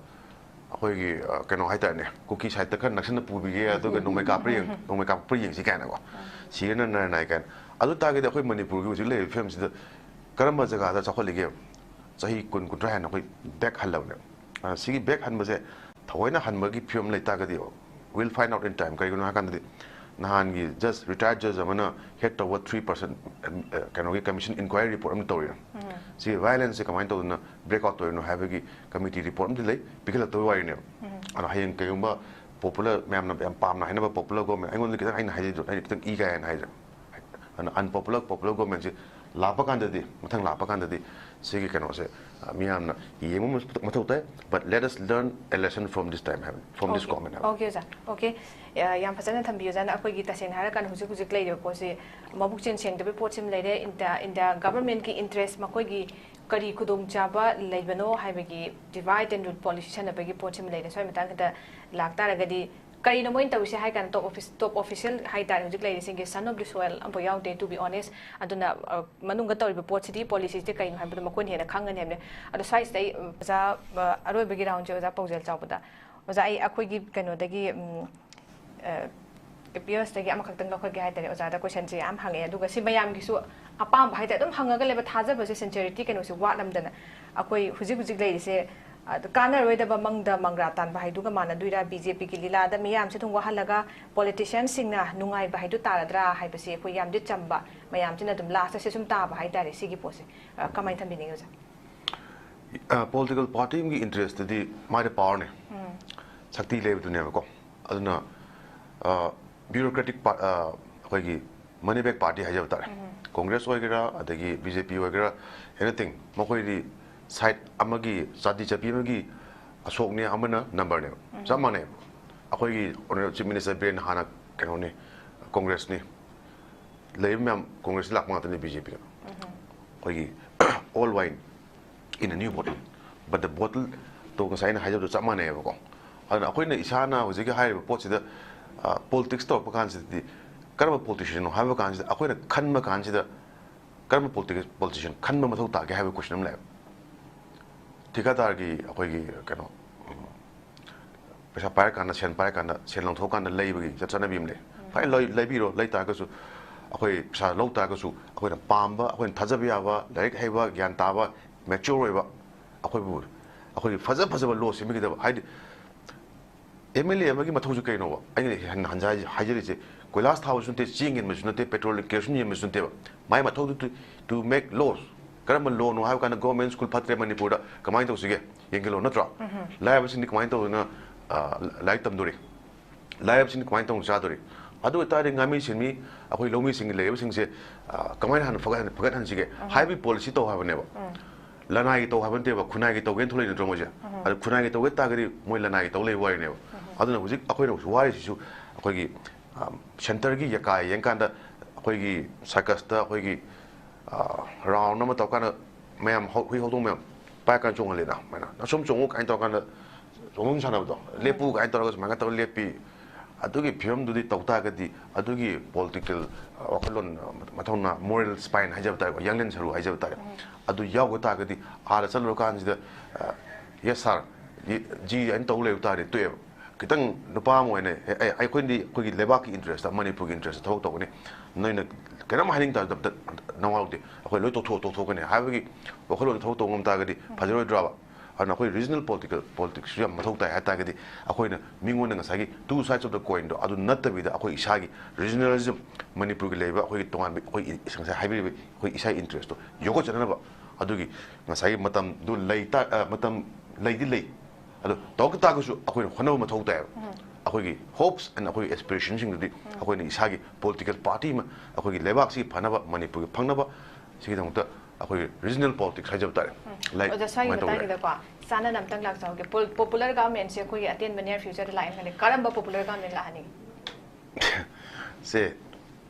ꯑꯩꯈꯣꯏꯒꯤ ꯀꯩꯅꯣ ꯍꯥꯏꯇꯥꯔꯦꯅꯦ, ꯀꯨꯀꯤ ꯁꯥꯏꯠꯇ ꯈꯔ ꯅꯛꯁꯟꯅ ꯄꯨꯕꯤꯒꯦ, ꯑꯗꯨꯒ ꯅꯣꯡꯃꯩ ꯀꯥꯞꯄ꯭ꯔꯥ ꯌꯦꯡ ꯅꯣꯡꯃꯩ ꯀꯥꯞꯄ꯭ꯔꯥ ꯌꯦꯡꯁꯤ ꯀꯥꯏꯅꯀꯣ, ꯁꯤꯔꯅ ꯅꯥꯏ ꯅꯥꯏ ꯀꯥꯏꯅ꯫ ꯑꯗꯨ ꯇꯥꯔꯒꯗꯤ ꯑꯩꯈꯣꯏ ꯃꯅꯤꯄꯨꯔꯒꯤ ꯍꯧꯖꯤꯛ ꯂꯩꯔꯤꯕ ꯐꯤꯕꯝꯁꯤꯗ ꯀꯔꯝꯕ ꯖꯒꯥꯗ ꯆꯥꯎꯈꯠꯂꯤꯒꯦ? ꯆꯍꯤ ꯀꯨꯟ ꯀꯨꯟꯊ꯭ꯔꯥ ꯍꯦꯟꯅ ꯑꯩꯈꯣꯏ ꯕꯦꯛ ꯍꯜꯂꯕꯅꯦ꯫ ꯑ, ꯁꯤꯒꯤ ꯕꯦꯛ ꯍꯟꯕꯁꯦ ꯊꯑꯣꯏꯅ ꯍꯟꯕꯒꯤ ꯐꯤꯕꯝ ꯂꯩꯇꯥꯔꯒꯗꯤ, we'll find out in time꯫ ꯀꯔꯤꯒꯤꯅꯣ ꯍꯥꯏ ꯀꯥꯟꯗꯗꯤ ꯅꯍꯥꯟꯒꯤ ꯖꯁ ꯔꯤꯇꯥꯌꯔ ꯖꯁ ꯑꯃꯅ ꯍꯦꯠ ꯇꯧꯕ ꯊ꯭ꯔꯤ ꯄꯔꯁꯟ ꯀꯩꯅꯣꯒꯤ ꯀꯃꯤꯁꯟ ꯏꯟꯀ꯭ꯋꯥꯏꯔꯤ ꯔꯤꯄꯣꯔꯠ ꯑꯃ ꯇꯧꯔꯤꯅ, ꯁꯤ ꯚꯥꯏꯂꯦꯟꯁꯁꯦ ꯀꯃꯥꯏꯅ ꯇꯧꯗꯅ ꯕ꯭ꯔꯦꯛ ꯑꯥꯎꯠ ꯇꯧꯔꯤꯅꯣ ꯍꯥꯏꯕꯒꯤ ꯀꯃꯤꯇꯤ ꯔꯤꯄꯣꯔꯠ ꯑꯃꯗꯤ ꯂꯩ, ꯄꯤꯈꯠꯂꯛꯇꯕ ꯋꯥꯔꯤꯅꯦꯕ꯫ ꯑꯗꯣ ꯍꯌꯦꯡ ꯀꯩꯒꯨꯝꯕ ꯄꯣꯄꯨꯂꯔ, ꯃꯌꯥꯝꯅ ꯌꯥꯝ ꯄꯥꯝꯅ ꯍꯥꯏꯅꯕ ꯄꯣꯄꯨꯂꯔ ꯒꯣꯔꯃꯦꯟ, ꯑꯩꯉꯣꯟꯗ ꯈꯤꯇꯪ, ꯑꯩꯅ ꯍꯥꯏꯖꯩꯗꯣ ꯑꯩꯅ ꯈꯤꯇꯪ ꯏ ꯀꯥꯏ ꯍꯥꯏꯅ ꯍꯥꯏꯖꯩ꯫ ꯑꯗꯨꯅ ꯑꯟꯄꯣꯄꯨꯂꯔ ꯄꯣꯄꯨꯂꯔ ꯒꯣꯔꯃꯦꯟꯁꯤ ꯂꯥꯛꯄ ꯀꯥꯟꯗꯗꯤ, ꯃꯊꯪ ꯂꯥꯛꯄ ꯀꯥꯟꯗꯗꯤ ꯁꯤꯒꯤ ꯀꯩꯅꯣꯁꯦ, ꯑ, ꯃꯤꯌꯥꯝꯅ ꯌꯦꯡꯕ ꯃꯊꯧ ꯇꯥꯏ꯫ But let us learn a lesson from this time ꯍꯥꯏꯕꯅꯤ, from this government ꯍꯥꯏꯕꯅꯤ꯫ Okay, okay, ꯑꯣꯖꯥ꯫ Okay꯫ ꯑ, ꯌꯥꯝ ꯐꯖꯅ ꯊꯝꯕꯤꯌꯨ, ꯑꯣꯖꯥꯅ ꯑꯩꯈꯣꯏꯒꯤ ꯇꯁꯦꯡꯅ ꯍꯥꯏꯔꯀꯥꯟꯗ ꯍꯧꯖꯤꯛ ꯍꯧꯖꯤꯛ ꯂꯩꯔꯤꯕ ꯄꯣꯠꯁꯤ ꯃꯕꯨꯛꯆꯦꯜ ꯁꯦꯡꯗꯕꯒꯤ ꯄꯣꯠꯁꯤꯃ ꯂꯩꯔꯦ꯫ India, India government ꯀꯤ interest, ꯃꯈꯣꯏꯒꯤ ꯀꯔꯤ ꯈꯨꯗꯣꯡꯆꯥꯕ ꯂꯩꯕꯅꯣ ꯍꯥꯏꯕꯒꯤ divide and rule policy ꯁꯤꯖꯤꯟꯅꯕꯒꯤ ꯄꯣꯠꯁꯤꯃ ꯂꯩꯔꯦ꯫ ꯁ꯭ꯋꯥꯏ ꯃꯇꯥꯡꯁꯤꯗ ꯂꯥꯛꯇꯥꯔꯒꯗꯤ ꯀꯔꯤꯅꯣ ꯃꯣꯏꯅ ꯇꯧꯔꯤꯁꯦ ꯍꯥꯏ ꯀꯥꯟꯗ top office, top official ꯍꯥꯏ ꯇꯥꯔꯦ, ꯍꯧꯖꯤꯛ ꯂꯩꯔꯤꯁꯤꯡꯒꯤ son of the soil ꯑꯃꯐꯥꯎ ꯌꯥꯎꯗꯦ, to be honest꯫ ꯑꯗꯨꯅ, ꯑ, ꯃꯅꯨꯡꯗ ꯇꯧꯔꯤꯕ ꯄꯣꯠꯁꯤꯗꯤ, policy ꯁꯤꯗꯤ ꯀꯩꯅꯣ ꯍꯥꯏꯕꯗꯣ ꯃꯈꯣꯏꯅ ꯍꯦꯟꯅ ꯈꯪꯒꯅꯤ ꯍꯥꯏꯕꯅꯦ꯫ ꯑꯗꯣ ꯁ꯭ꯋꯥꯏꯁꯤꯗ ꯑꯩ, ꯎꯝ, ꯑꯣꯖꯥ, ꯑ, ꯑꯔꯣꯏꯕꯒꯤ round ꯁꯦ ꯑꯣꯖꯥ ꯄꯥꯎꯖꯦꯜ ꯆꯥꯎꯕꯗ꯫ ꯑꯣꯖꯥ, ꯑꯩ ꯑꯩꯈꯣꯏꯒꯤ ꯀꯩꯅꯣꯗꯒꯤ, ꯎꯝ, ꯑ, viewers ꯇꯒꯤ ꯑꯃꯈꯛꯇꯪ ꯂꯧꯈꯠꯀꯦ ꯍꯥꯏ ꯇꯥꯔꯦ꯫ ꯑꯣꯖꯥꯗ question ꯁꯦ ꯌꯥꯝ ꯍꯪꯉꯛꯑꯦ, ꯑꯗꯨꯒ ꯁꯤ ꯃꯌꯥꯝꯒꯤꯁꯨ ꯑꯄꯥꯝꯕ ꯍꯥꯏ ꯇꯥꯔꯦ, ꯑꯗꯨꯝ ꯍꯪꯉꯒ ꯂꯩꯕ, ꯊꯥꯖꯕꯁꯦ, sincerity ꯀꯩꯅꯣꯁꯦ ꯋꯥꯠꯂꯝꯗꯅ ꯑꯩꯈꯣꯏ ꯍꯧꯖꯤꯛ ꯍꯧꯖꯤꯛ ꯂꯩꯔꯤꯁꯦ, ꯑ, ꯀꯥꯟꯅꯔꯣꯏꯗꯕ ꯃꯪꯗ ꯃꯪꯒ꯭ꯔꯥ ꯇꯥꯟꯕ ꯍꯥꯏꯗꯨꯒ ꯃꯥꯟꯅꯗꯣꯏꯔꯥ? ꯕꯤ ꯖꯦ ꯄꯤꯒꯤ ꯂꯤꯂꯥꯗ ꯃꯤꯌꯥꯝꯁꯦ ꯑꯗꯨꯝ ꯋꯥꯍꯜꯂꯒ politician ꯁꯤꯡꯅ ꯅꯨꯡꯉꯥꯏꯕ ꯍꯥꯏꯗꯨ ꯇꯥꯔꯗ꯭ꯔꯥ ꯍꯥꯏꯕꯁꯤ ꯑꯩꯈꯣꯏ ꯌꯥꯝꯗꯤ ꯆꯝꯕ ꯃꯌꯥꯝꯁꯤꯅ ꯑꯗꯨꯝ last ꯁꯦ ꯁꯨꯝ ꯇꯥꯕ ꯍꯥꯏ ꯇꯥꯔꯦ꯫ ꯁꯤꯒꯤ ꯄꯣꯠꯁꯦ, ꯑ, ꯀꯃꯥꯏꯅ ꯊꯝꯕꯤꯅꯤꯡꯉꯤ, ꯑꯣꯖꯥ? ꯑ, political party ꯑꯃꯒꯤ interest ꯇꯗꯤ ꯃꯥꯏꯗ power ꯅꯦ, ꯁꯛꯇꯤ ꯂꯩꯕꯗꯨꯅꯦꯕꯀꯣ꯫ ꯑꯗꯨꯅ, ꯑ, bureaucratic pa-, ꯑ, ꯑꯩꯈꯣꯏꯒꯤ money bag party ꯍꯥꯏꯖꯕ ꯇꯥꯔꯦ꯫ ꯀꯣꯡꯒ꯭ꯔꯦꯁ ꯑꯣꯏꯒꯦꯔꯥ, ꯑꯗꯒꯤ ꯕꯤ ꯖꯦ ꯄꯤ ꯑꯣꯏꯒꯦꯔꯥ, anything, ꯃꯈꯣꯏꯗꯤ side ꯑꯃꯒꯤ, ꯆꯥꯗꯤ ꯆꯠꯄꯤ ꯑꯃꯒꯤ ꯑꯁꯣꯛꯅꯦ, ꯑꯃꯅ number ꯅꯦꯕ꯫ ꯆꯞ ꯃꯥꯟꯅꯩ꯫ ꯑꯩꯈꯣꯏꯒꯤ Honourable Chief Minister ꯕꯤꯔꯦꯟ ꯍꯥꯟꯅ ꯀꯩꯅꯣꯅꯤ, ꯀꯣꯡꯒ꯭ꯔꯦꯁꯅꯤ꯫ ꯂꯩꯔꯤꯕ ꯃꯌꯥꯝ ꯀꯣꯡꯒ꯭ꯔꯦꯁꯇ ꯂꯥꯛꯄ ꯉꯥꯛꯇꯅꯤ, ꯕꯤ ꯖꯦ ꯄꯤꯗ꯫ ꯑꯩꯈꯣꯏꯒꯤ all wine in a new bottle, but the bottle ꯇꯣ ꯉꯁꯥꯏ ꯑꯩꯅ ꯍꯥꯏꯖꯕꯗꯣ ꯆꯞ ꯃꯥꯟꯅꯩꯌꯦꯕꯀꯣ꯫ ꯑꯗꯨꯅ ꯑꯩꯈꯣꯏꯅ ꯏꯁꯥꯅ ꯍꯧꯖꯤꯛꯀꯤ ꯍꯥꯏꯔꯤꯕ ꯄꯣꯠꯁꯤꯗ, ꯑ, politics ꯇꯧꯔꯛꯄ ꯀꯥꯟꯁꯤꯗꯗꯤ ꯀꯔꯝꯕ ꯄꯣꯂꯤꯇꯤꯁꯤꯌꯟꯅꯣ ꯍꯥꯏꯕ ꯀꯥꯟꯁꯤꯗ, ꯑꯩꯈꯣꯏꯅ ꯈꯟꯕ ꯀꯥꯟꯁꯤꯗ ꯀꯔꯝꯕ ꯄꯣꯂꯤꯇꯤꯁꯤꯌꯟ ꯈꯟꯕ ꯃꯊꯧ ꯇꯥꯒꯦ ꯍꯥꯏꯕ ꯀꯣꯏꯁꯟ ꯑꯃ ꯂꯩꯌꯦꯕ꯫ ꯊꯤꯀꯥꯗꯥꯔꯒꯤ ꯑꯩꯈꯣꯏꯒꯤ ꯀꯩꯅꯣ, ꯎꯝ, ꯄꯩꯁꯥ ꯄꯥꯏꯔꯀꯥꯟꯗ, ꯁꯦꯟ ꯄꯥꯏꯔꯀꯥꯟꯗ, ꯁꯦꯟ ꯂꯧꯊꯣꯛꯀꯥꯟꯗ ꯂꯩꯕꯒꯤ ꯆꯠ-, ꯆꯠꯅꯕꯤ ꯑꯃ ꯂꯩ꯫ ꯐꯔꯦ, ꯂꯩ-, ꯂꯩꯕꯤꯔꯣ, ꯂꯩ ꯇꯥꯔꯒꯁꯨ, ꯑꯩꯈꯣꯏ ꯄꯩꯁꯥ ꯂꯧ ꯇꯥꯔꯒꯁꯨ, ꯑꯩꯈꯣꯏꯅ ꯄꯥꯝꯕ, ꯑꯩꯈꯣꯏꯅ ꯊꯥꯖꯕ ꯌꯥꯕ, ꯂꯥꯏꯔꯤꯛ ꯍꯩꯕ, ꯒ꯭ꯌꯥꯟ ꯇꯥꯕ, ꯃꯦꯆ꯭ꯌꯣꯔ ꯑꯣꯏꯕ, ꯑꯩꯈꯣꯏꯕꯨ, ꯑꯩꯈꯣꯏꯒꯤ ꯐꯖ ꯐꯖꯕ ꯂꯣ ꯁꯦꯝꯕꯤꯒꯗꯕ꯫ ꯍꯥꯏꯗꯤ, ꯑꯦꯝ ꯑꯦꯜ ꯑꯦ ꯑꯃꯒꯤ ꯃꯊꯧꯁꯨ ꯀꯩꯅꯣꯕ? ꯑꯩꯅ ꯍꯟꯅ ꯍꯟꯖ-, ꯍꯥꯏꯖꯔꯤꯁꯦ, ꯀꯣꯏꯂꯥꯁ ꯊꯥꯕꯁꯨ ꯅꯠꯇꯦ, ꯆꯦꯡ ꯌꯦꯟꯕꯁꯨ ꯅꯠꯇꯦ, ꯄꯦꯇ꯭ꯔꯣꯜ, ꯀꯦꯔꯣꯁꯤꯟ ꯌꯦꯟꯕꯁꯨ ꯅꯠꯇꯦꯕ꯫ ꯃꯥꯏ ꯃꯊꯧꯗꯨ to, to make laws꯫ ꯀꯔꯝꯕ ꯂꯣꯅꯣ ꯍꯥꯏꯕ ꯀꯥꯟꯗ, ꯒꯣꯔꯃꯦꯟ ꯁ꯭ꯀꯨꯜ ꯐꯠꯇ꯭ꯔꯦ ꯃꯅꯤꯄꯨꯔꯗ, ꯀꯃꯥꯏꯅ ꯇꯧꯁꯤꯒꯦ? ꯌꯦꯡꯁꯤꯜꯂꯣ, ꯅꯠꯇ꯭ꯔꯣ? ꯂꯥꯏꯔꯕꯁꯤꯡꯗꯤ ꯀꯃꯥꯏꯅ ꯇꯧꯗꯅ, ꯑ, ꯂꯥꯏꯔꯤꯛ ꯇꯝꯗꯣꯔꯤ? ꯂꯥꯏꯔꯕꯁꯤꯡꯗꯤ ꯀꯃꯥꯏꯅ ꯇꯧꯅ ꯆꯥꯗꯣꯔꯤ? ꯑꯗꯨ ꯑꯣꯏꯇꯥꯔꯗꯤ ꯉꯥꯃꯤ ꯁꯦꯟꯃꯤ, ꯑꯩꯈꯣꯏ ꯂꯧꯃꯤꯁꯤꯡꯒꯤ ꯂꯩꯔꯤꯕꯁꯤꯡꯁꯦ, ꯑ, ꯀꯃꯥꯏꯅ ꯍꯥꯟꯅ ꯐꯒꯠꯍꯟ-, ꯐꯒꯠꯍꯟꯁꯤꯒꯦ? ꯍꯥꯏꯕꯒꯤ ꯄꯣꯂꯤꯁꯤ ꯇꯧ ꯍꯥꯏꯕꯅꯦꯕ꯫ ꯂꯅꯥꯏꯒꯤ ꯇꯧ ꯍꯥꯏꯕ ꯅꯠꯇꯦꯕ, ꯈꯨꯟꯅꯥꯏꯒꯤ ꯇꯧꯒꯦꯅ ꯊꯣꯛꯂꯛꯏ ꯅꯠꯇ꯭ꯔꯣ ꯃꯣꯏꯁꯦ? ꯑꯗꯨ ꯈꯨꯟꯅꯥꯏꯒꯤ ꯇꯧꯒꯦ ꯇꯥꯔꯒꯗꯤ ꯃꯣꯏ ꯂꯅꯥꯏꯒꯤ ꯇꯧ ꯂꯩꯕ ꯋꯥꯔꯤꯅꯦꯕ꯫ ꯑꯗꯨꯅ ꯍꯧꯖꯤꯛ ꯑꯩꯈꯣꯏꯅ ꯍꯧꯖꯤꯛ ꯋꯥꯔꯤꯁꯤꯁꯨ ꯑꯩꯈꯣꯏꯒꯤ, ꯑ, ꯁꯦꯟꯇꯔꯒꯤ ꯌꯀꯥ ꯌꯦꯡꯀꯥꯟꯗ ꯑꯩꯈꯣꯏꯒꯤ ꯁꯔꯀꯁꯇ ꯑꯩꯈꯣꯏꯒꯤ, ꯑ, ꯔꯥꯎꯟ ꯑꯃ ꯇꯧꯔꯀꯥꯟꯗ ꯃꯌꯥꯝ ꯍꯧ-, ꯍꯨꯏ ꯍꯧꯗꯣꯡ ꯃꯌꯥꯝ ꯄꯥꯏꯔꯀꯥꯟꯗ ꯆꯣꯡꯍꯜꯂꯦꯅ, ꯑꯗꯨꯃꯥꯏꯅ "ꯑꯁꯨꯝ ꯆꯣꯡꯉꯨ" ꯀꯥꯏꯅ ꯇꯧꯔꯀꯥꯟꯗ ꯆꯣꯡꯐꯝ ꯁꯥꯟꯅꯕꯗꯣ, "ꯂꯦꯞꯄꯨ" ꯀꯥꯏꯅ ꯇꯧꯔꯒ ꯁꯨꯃꯥꯏꯅ ꯇꯧꯔ ꯂꯦꯞꯄꯤ꯫ ꯑꯗꯨꯒꯤ ꯐꯤꯕꯝꯗꯨꯗꯤ ꯇꯧ ꯇꯥꯔꯒꯗꯤ ꯑꯗꯨꯒꯤ ꯄꯣꯂꯤꯇꯤꯀꯦꯜ, ꯑ, ꯋꯥꯈꯜꯂꯣꯟ, ꯑ, ꯃꯊꯧꯅꯥ, ꯃꯣꯔꯦꯜ ꯁ꯭ꯄꯥꯏꯟ ꯍꯥꯏꯖꯕ ꯇꯥꯔꯦꯀꯣ, ꯌꯥꯡꯂꯦꯟ ꯁꯔꯨ ꯍꯥꯏꯖꯕ ꯇꯥꯔꯦ, ꯑꯗꯨ ꯌꯥꯎꯕ ꯇꯥꯔꯒꯗꯤ ꯑꯥꯗ ꯆꯠꯂꯨꯔꯀꯥꯟꯁꯤꯗ, ꯑ, "ꯌꯦꯁ ꯁꯥꯔ, ꯖꯤ" ꯍꯥꯏꯅ ꯇꯧ ꯂꯩꯕ ꯇꯥꯔꯗꯤ ꯇꯣꯛꯑꯦꯕ꯫ ꯈꯤꯇꯪ ꯅꯨꯄꯥ ꯑꯃ ꯑꯣꯏꯅ, ꯑꯦ, ꯑꯦ, ꯑꯩꯈꯣꯏꯗꯤ ꯑꯩꯈꯣꯏꯒꯤ ꯂꯩꯕꯥꯛꯀꯤ ꯏꯟꯇꯔꯦꯁꯇ, ꯃꯅꯤꯄꯨꯔꯒꯤ ꯏꯟꯇꯔꯦꯁꯇ ꯊꯕꯛ ꯇꯧꯒꯅꯤ, ꯅꯣꯏꯅ ꯀꯩꯅꯣꯝ ꯍꯥꯏꯅꯤꯡ ꯇꯥꯔꯁꯨ ꯑꯝꯇ ꯅꯋꯥ ꯂꯧꯗꯦ, ꯑꯩꯈꯣꯏ ꯂꯣꯏ ꯇꯣꯛꯊꯣꯛ-, ꯇꯣꯛꯊꯣꯛꯀꯅꯤ ꯍꯥꯏꯕꯒꯤ ꯋꯥꯈꯜꯂꯣꯟꯗ ꯊꯕꯛ ꯇꯧꯕ ꯉꯝ ꯇꯥꯔꯒꯗꯤ ꯐꯖꯔꯣꯏꯗ꯭ꯔꯕ? ꯑꯗꯨꯅ ꯑꯩꯈꯣꯏ ꯔꯤꯖꯅꯦꯜ ꯄꯣꯂꯤꯇꯤꯀꯦꯜ, ꯄꯣꯂꯤꯇꯤꯛꯁꯁꯨ ꯌꯥꯝ ꯃꯊꯧ ꯇꯥꯏ ꯍꯥꯏ ꯇꯥꯔꯒꯗꯤ, ꯑꯩꯈꯣꯏꯅ ꯃꯤꯉꯣꯟꯗ ꯉꯁꯥꯏꯒꯤ two sides of the coinꯗꯣ ꯑꯗꯨ ꯅꯠꯇꯕꯤꯗ, ꯑꯩꯈꯣꯏ ꯏꯁꯥꯒꯤ ꯔꯤꯖꯅꯦꯂꯤꯖꯝ, ꯃꯅꯤꯄꯨꯔꯒꯤ ꯂꯩꯕ ꯑꯩꯈꯣꯏꯒꯤ ꯇꯣꯉꯥꯟꯕ, ꯑꯩꯈꯣꯏ ꯉꯁꯥꯏ ꯍꯥꯏꯕꯤꯔꯤꯕ ꯑꯩꯈꯣꯏ ꯏꯁꯥꯒꯤ ꯏꯟꯇꯔꯦꯁꯇꯣ ꯌꯣꯛꯈꯠꯆꯅꯅꯕ, ꯑꯗꯨꯒꯤ ꯉꯁꯥꯏꯒꯤ ꯃꯇꯝꯗꯨ ꯂꯩ ꯇꯥ-, ꯑ, ꯃꯇꯝ ꯂꯩꯗꯤ ꯂꯩ, ꯑꯗꯣ ꯇꯧꯔꯛꯇ ꯇꯥꯔꯒꯁꯨ ꯑꯩꯈꯣꯏꯅ ꯍꯣꯠꯅꯕ ꯃꯊꯧ ꯇꯥꯏꯌꯦꯕ꯫ ꯑꯩꯈꯣꯏꯒꯤ hopes and ꯑꯩꯈꯣꯏꯒꯤ aspirationꯁꯤꯡꯗꯨꯗꯤ ꯑꯩꯈꯣꯏꯅ ꯏꯁꯥꯒꯤ ꯄꯣꯂꯤꯇꯤꯀꯦꯜ ꯄꯥꯔꯇꯤ ꯑꯃ, ꯑꯩꯈꯣꯏꯒꯤ ꯂꯩꯕꯥꯛꯁꯤꯒꯤ ꯐꯅꯕ, ꯃꯅꯤꯄꯨꯔꯒꯤ ꯐꯪꯅꯕ, ꯁꯤꯒꯤꯗꯃꯛꯇ ꯑꯩꯈꯣꯏꯒꯤ ꯔꯤꯖꯅꯦꯜ ꯄꯣꯂꯤꯇꯤꯛꯁ ꯍꯥꯏꯖꯕ ꯇꯥꯔꯦ꯫ ꯂꯥꯏꯛ ꯑꯣꯖꯥ, ꯁ꯭ꯋꯥꯏꯒꯤ ꯑꯗꯨꯃꯥꯏꯅ ꯇꯧꯕ ꯂꯩꯔꯦ꯫ ꯃꯇꯥꯡꯁꯤꯗꯀꯣ ꯆꯥꯟꯅꯅ ꯑꯝꯇꯪ ꯂꯥꯛꯆꯍꯧꯒꯦ꯫ ꯄꯣꯜ-, ꯄꯣꯄꯨꯂꯔ ꯒꯚꯔꯟꯃꯦꯟꯁꯦ ꯑꯩꯈꯣꯏꯒꯤ ꯑꯇꯦꯟꯕ near futureꯗ ꯂꯥꯛꯑꯦꯅ ꯈꯜꯂꯦ꯫ ꯀꯔꯝꯕ ꯄꯣꯄꯨꯂꯔ ꯒꯚꯔꯟꯃꯦꯟ ꯂꯥꯛꯍꯟꯅꯤꯡꯉꯤ? ꯁꯦ,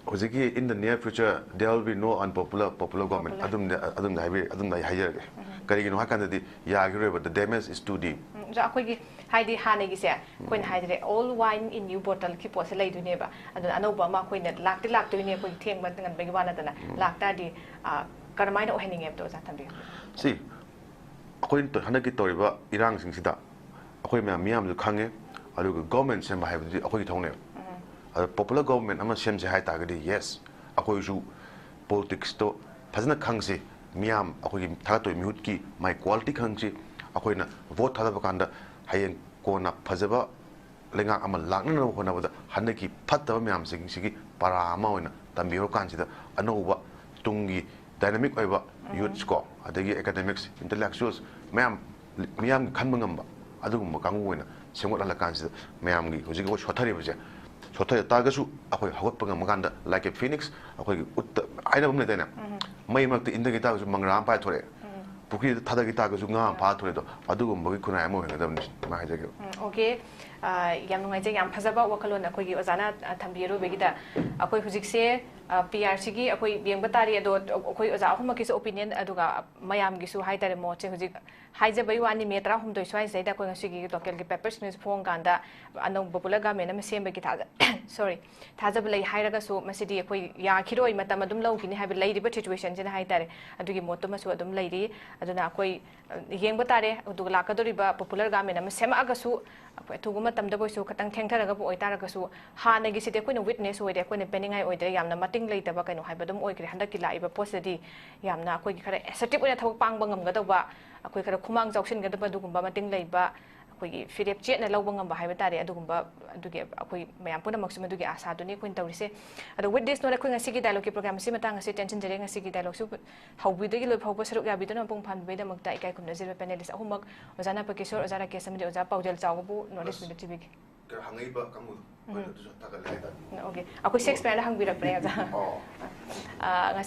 ꯍꯧꯖꯤꯛꯀꯤ "In the near future there will be no unpopular popular government" Popular. ꯑꯗꯨꯝꯗꯤ ꯑꯗꯨꯝꯗꯤ ꯍꯥꯏꯕꯤ ꯑꯗꯨꯝꯗꯤ ꯑꯩ ꯍꯥꯏꯖꯔꯒꯦ꯫ ꯀꯔꯤꯒꯤꯅꯣ ꯍꯥꯏ ꯀꯥꯟꯗꯗꯤ ꯌꯥꯈꯤꯔꯣꯏꯕ, the damage is too deep. ꯎꯝ, ꯑꯗꯣ ꯑꯩꯈꯣꯏꯒꯤ ꯍꯥꯏꯗꯤ ꯍꯥꯟꯅꯒꯤꯁꯦ ꯑꯩꯈꯣꯏꯅ ꯍꯥꯏꯗꯤ "Old wine in new bottle"ꯒꯤ ꯄꯣꯠꯁꯦ ꯂꯩꯗꯣꯏꯅꯦꯕ꯫ ꯑꯗꯨꯅ ꯑꯅꯧꯕ ꯑꯃ ꯑꯩꯈꯣꯏꯅ ꯂꯥꯛꯇꯤ ꯂꯥꯛꯇꯣꯏꯅꯦ, ꯑꯩꯈꯣꯏꯒꯤ ꯊꯦꯡꯕ ꯉꯟꯕꯒꯤ ꯋꯥ ꯅꯠꯇꯅ ꯂꯥꯛꯇꯥꯔꯗꯤ, ꯑ, ꯀꯔꯝꯍꯥꯏꯅ ꯑꯣꯏꯍꯟꯅꯤꯡꯉꯦꯕꯗꯣ ꯑꯣꯖꯥ ꯊꯝꯕꯤꯌꯨ꯫ ꯁꯤ ꯑꯩꯈꯣꯏꯅ ꯇꯧ- ꯍꯟꯗꯛꯀꯤ ꯇꯧꯔꯤꯕ ꯏꯔꯥꯡꯁꯤꯡꯁꯤꯗ ꯑꯩꯈꯣꯏ ꯃꯌꯥꯝ ꯃꯤꯌꯥꯝꯁꯨ ꯈꯪꯉꯦ꯫ ꯑꯗꯨꯒ government ꯁꯦꯝꯕ ꯍꯥꯏꯕꯗꯨꯗꯤ ꯑꯩꯈꯣꯏꯒꯤ ꯊꯧꯅꯦꯕ꯫ ꯑꯗꯣ popular government ꯑꯃ ꯁꯦꯝꯁꯦ ꯍꯥꯏ ꯇꯥꯔꯒꯗꯤ, yes, ꯑꯩꯈꯣꯏꯁꯨ politics ꯇꯣ ꯐꯖꯅ ꯈꯪꯁꯤ, ꯃꯤꯌꯥꯝ ꯑꯩꯈꯣꯏꯒꯤ ꯊꯥꯒꯠꯇꯣꯏ ꯃꯤꯍꯨꯠꯀꯤ ꯃꯥꯏ quality ꯈꯪꯁꯤ꯫ ꯑꯩꯈꯣꯏꯅ vote ꯊꯥꯗꯕ ꯀꯥꯟꯗ ꯍꯌꯦꯡ ꯀꯣꯟꯅ ꯐꯖꯕ ꯂꯩꯉꯥꯛ ꯑꯃ ꯂꯥꯛꯅꯅꯕ ꯍꯣꯠꯅꯕꯗ ꯍꯟꯗꯛꯀꯤ ꯐꯠꯇꯕ ꯃꯌꯥꯝꯁꯤꯡꯁꯤꯒꯤ ꯄꯔꯥ ꯑꯃ ꯑꯣꯏꯅ ꯇꯝꯕꯤꯔꯀꯥꯟꯁꯤꯗ ꯑꯅꯧꯕ ꯇꯨꯡꯒꯤ dynamic ꯑꯣꯏꯕ youths ꯀꯣ, ꯑꯗꯒꯤ academics, intellectuals ꯃꯌꯥꯝ, ꯃꯤꯌꯥꯝꯒꯤ ꯈꯟꯕ ꯉꯝꯕ ꯑꯗꯨꯒꯨꯝꯕ ꯀꯥꯡꯕꯨ ꯑꯣꯏꯅ ꯁꯦꯝꯒꯠꯍꯜꯂꯀꯥꯟꯁꯤꯗ ꯃꯌꯥꯝꯒꯤ ꯍꯧꯖꯤꯛ ꯑꯩꯈꯣꯏ ꯁꯣꯠꯊꯔꯤꯕꯁꯦ, ꯁꯣꯠꯊ ꯇꯥꯔꯒꯁꯨ ꯑꯩꯈꯣꯏ ꯍꯧꯒꯠꯄ ꯉꯝꯃꯀꯥꯟꯗ, like a phoenix, ꯑꯩꯈꯣꯏꯒꯤ ꯎꯠꯇ ꯍꯥꯏꯅꯕ ꯑꯃ ꯂꯩꯗꯥꯏꯅꯦ? ꯃꯩ ꯃꯔꯛꯇ ꯏꯟꯊꯒꯤ ꯇꯥꯔꯒꯁꯨ ꯃꯪꯒ꯭ꯔꯥ ꯑꯃ ꯄꯥꯏꯊꯣꯔꯛꯑꯦ, ꯄꯨꯈ꯭ꯔꯤꯗ ꯊꯥꯗꯒꯤ ꯇꯥꯔꯒꯁꯨ ꯉꯥ ꯑꯃ ꯐꯥ ꯊꯣꯛꯂꯛꯑꯦ꯫ ꯑꯗꯣ ꯑꯗꯨꯒꯨꯝꯕꯒꯤ ꯈꯨꯟꯅꯥꯏ ꯑꯃ ꯑꯣꯏꯍꯟꯒꯗꯕꯅꯤ, ꯑꯗꯨꯃꯥꯏꯅ ꯍꯥꯏꯖꯒꯦꯕ꯫ ꯎꯝ, okay. ꯑ, ꯌꯥꯝ ꯅꯨꯡꯉꯥꯏꯖꯩ, ꯌꯥꯝ ꯐꯖꯕ ꯋꯥꯈꯜꯂꯣꯟ ꯑꯩꯈꯣꯏꯒꯤ ꯑꯣꯖꯥꯅ, ꯑ, ꯊꯝꯕꯤꯔꯨꯕꯒꯤꯗ꯫ ꯑꯩꯈꯣꯏ ꯍꯧꯖꯤꯛꯁꯦ, ꯑ, P R C ꯒꯤ ꯑꯩꯈꯣꯏ ꯌꯦꯡꯕ ꯇꯥꯔꯦ, ꯑꯗꯣ ꯑꯩꯈꯣꯏ ꯑꯣꯖꯥ ꯑꯍꯨꯝꯃꯛꯀꯤꯁꯨ opinion, ꯑꯗꯨꯒ ꯃꯌꯥꯝꯒꯤꯁꯨ ꯍꯥꯏꯇꯥꯔꯦ, ꯃꯣꯠꯁꯦ ꯍꯧꯖꯤꯛ ꯍꯥꯏꯖꯕꯩ ꯋꯥꯅꯤ, ꯃꯦ ꯇꯔꯥꯍꯨꯝꯗꯣꯏ ꯁ꯭ꯋꯥꯏꯁꯤꯗꯩꯗ ꯑꯩꯈꯣꯏ ꯉꯁꯤꯒꯤ local ꯒꯤ paper ꯁꯤꯡꯁꯦ ꯐꯣꯡꯀꯥꯟꯗ ꯑꯅꯧꯕ popular government ꯑꯃ ꯁꯦꯝꯕꯒꯤ ꯊꯥꯖ-, sorry, ꯊꯥꯖꯕ ꯂꯩ ꯍꯥꯏꯔꯒꯁꯨ ꯃꯁꯤꯗꯤ ꯑꯩꯈꯣꯏ ꯌꯥꯈꯤꯔꯣꯏ, ꯃꯇꯝ ꯑꯗꯨꯝ ꯂꯧꯈꯤꯅꯤ ꯍꯥꯏꯕ ꯂꯩꯔꯤꯕ situation ꯁꯤꯅ ꯍꯥꯏꯇꯥꯔꯦ, ꯑꯗꯨꯒꯤ ꯃꯣꯠꯇꯨꯃꯁꯨ ꯑꯗꯨꯝ ꯂꯩꯔꯤ꯫ ꯑꯗꯨꯅ ꯑꯩꯈꯣꯏ, ꯑ, ꯌꯦꯡꯕ ꯇꯥꯔꯦ, ꯑꯗꯨꯒ ꯂꯥꯛꯀꯗꯧꯔꯤꯕ popular government ꯑꯃ ꯁꯦꯝꯃꯛꯑꯒꯁꯨ ꯑꯩꯈꯣꯏ ꯑꯊꯨꯕ ꯃꯇꯝꯗꯕꯨ ꯑꯣꯏꯁꯨ ꯈꯤꯇꯪ ꯊꯦꯡꯊꯔꯒꯕꯨ ꯑꯣꯏꯇꯥꯔꯒꯁꯨ ꯍꯥꯟꯅꯒꯤꯁꯤꯗꯤ ꯑꯩꯈꯣꯏꯅ witness ꯑꯣꯏꯔꯦ, ꯑꯩꯈꯣꯏꯅ ꯄꯦꯟꯅꯤꯡꯉꯥꯏ ꯑꯣꯏꯗ꯭ꯔꯦ, ꯌꯥꯝꯅ ꯃꯇꯤꯡ ꯂꯩꯇꯕ ꯀꯩꯅꯣ ꯍꯥꯏꯕ ꯑꯗꯨꯝ ꯑꯣꯏꯈ꯭ꯔꯦ꯫ ꯍꯟꯗꯛꯀꯤ ꯂꯥꯛꯏꯕ ꯄꯣꯠꯁꯤꯗꯗꯤ ꯌꯥꯝꯅ ꯑꯩꯈꯣꯏꯒꯤ ꯈꯔ assertive ꯑꯣꯏꯅ ꯊꯕꯛ ꯄꯥꯡꯕ ꯉꯝꯒꯗꯧꯕ, ꯑꯩꯈꯣꯏ ꯈꯔ ꯈꯨꯃꯥꯡ ꯆꯥꯎꯁꯤꯟꯒꯗꯕ ꯑꯗꯨꯒꯨꯝꯕ ꯃꯇꯤꯡ ꯂꯩꯕ, ꯑꯩꯈꯣꯏꯒꯤ ꯐꯤꯔꯦꯞ ꯆꯦꯠꯅ ꯂꯧꯕ ꯉꯝꯕ ꯍꯥꯏꯕ ꯇꯥꯔꯦ꯫ ꯑꯗꯨꯒꯨꯝꯕ, ꯑꯗꯨꯒꯤ ꯑꯩꯈꯣꯏ ꯃꯌꯥꯝ ꯄꯨꯝꯅꯃꯛꯁꯨ ꯃꯗꯨꯒꯤ ꯑꯥꯁꯥꯗꯨꯅꯤ ꯑꯩꯈꯣꯏꯅ ꯇꯧꯔꯤꯁꯦ꯫ ꯑꯗꯣ with this note ꯑꯩꯈꯣꯏ ꯉꯁꯤꯒꯤ dialogue ꯀꯤ program ꯑꯁꯤ ꯃꯇꯥꯡ ꯑꯁꯤ ꯇꯦꯟꯁꯤꯟꯖꯔꯦ꯫ ꯉꯁꯤꯒꯤ dialogue ꯁꯨ ꯍꯧꯕꯗꯒꯤ ꯂꯣꯏ ꯐꯥꯎꯕ ꯁꯔꯨꯛ ꯌꯥꯕꯤꯗꯨꯅ ꯃꯄꯨꯡ ꯐꯥꯍꯟꯕꯤꯕꯒꯤꯗꯃꯛꯇ ꯏꯀꯥꯏ ꯈꯨꯝꯅꯖꯔꯤꯕ panelist ꯑꯍꯨꯝꯃꯛ, ꯑꯣꯖꯥ ꯅꯥꯄꯀꯤꯁꯣꯔ, ꯑꯣꯖꯥ ꯔꯥꯀꯦꯁ ꯑꯃꯗꯤ ꯑꯣꯖꯥ ꯄꯥꯎꯖꯦꯜ ꯆꯥꯎꯕꯕꯨ Knowledge ꯑꯁ꯫ Meet ꯇ ꯊꯤꯕꯤꯒꯦ꯫ ꯀꯩꯅꯣ ꯍꯪꯉꯛꯏꯕ ꯀꯥꯡꯕꯨꯗꯣ, ꯎꯝ꯫ ꯑꯗꯨꯁꯨ ꯊꯥꯒꯠꯂꯦ ꯍꯥꯏꯇꯥꯔꯦ꯫ Okay, ꯑꯩꯈꯣꯏ Shakespeare ꯗ ꯍꯪꯕꯤꯔꯛꯄꯅꯦ ꯑꯣꯖꯥ꯫ ꯑꯣ꯫ ꯑ, ꯉꯁꯤ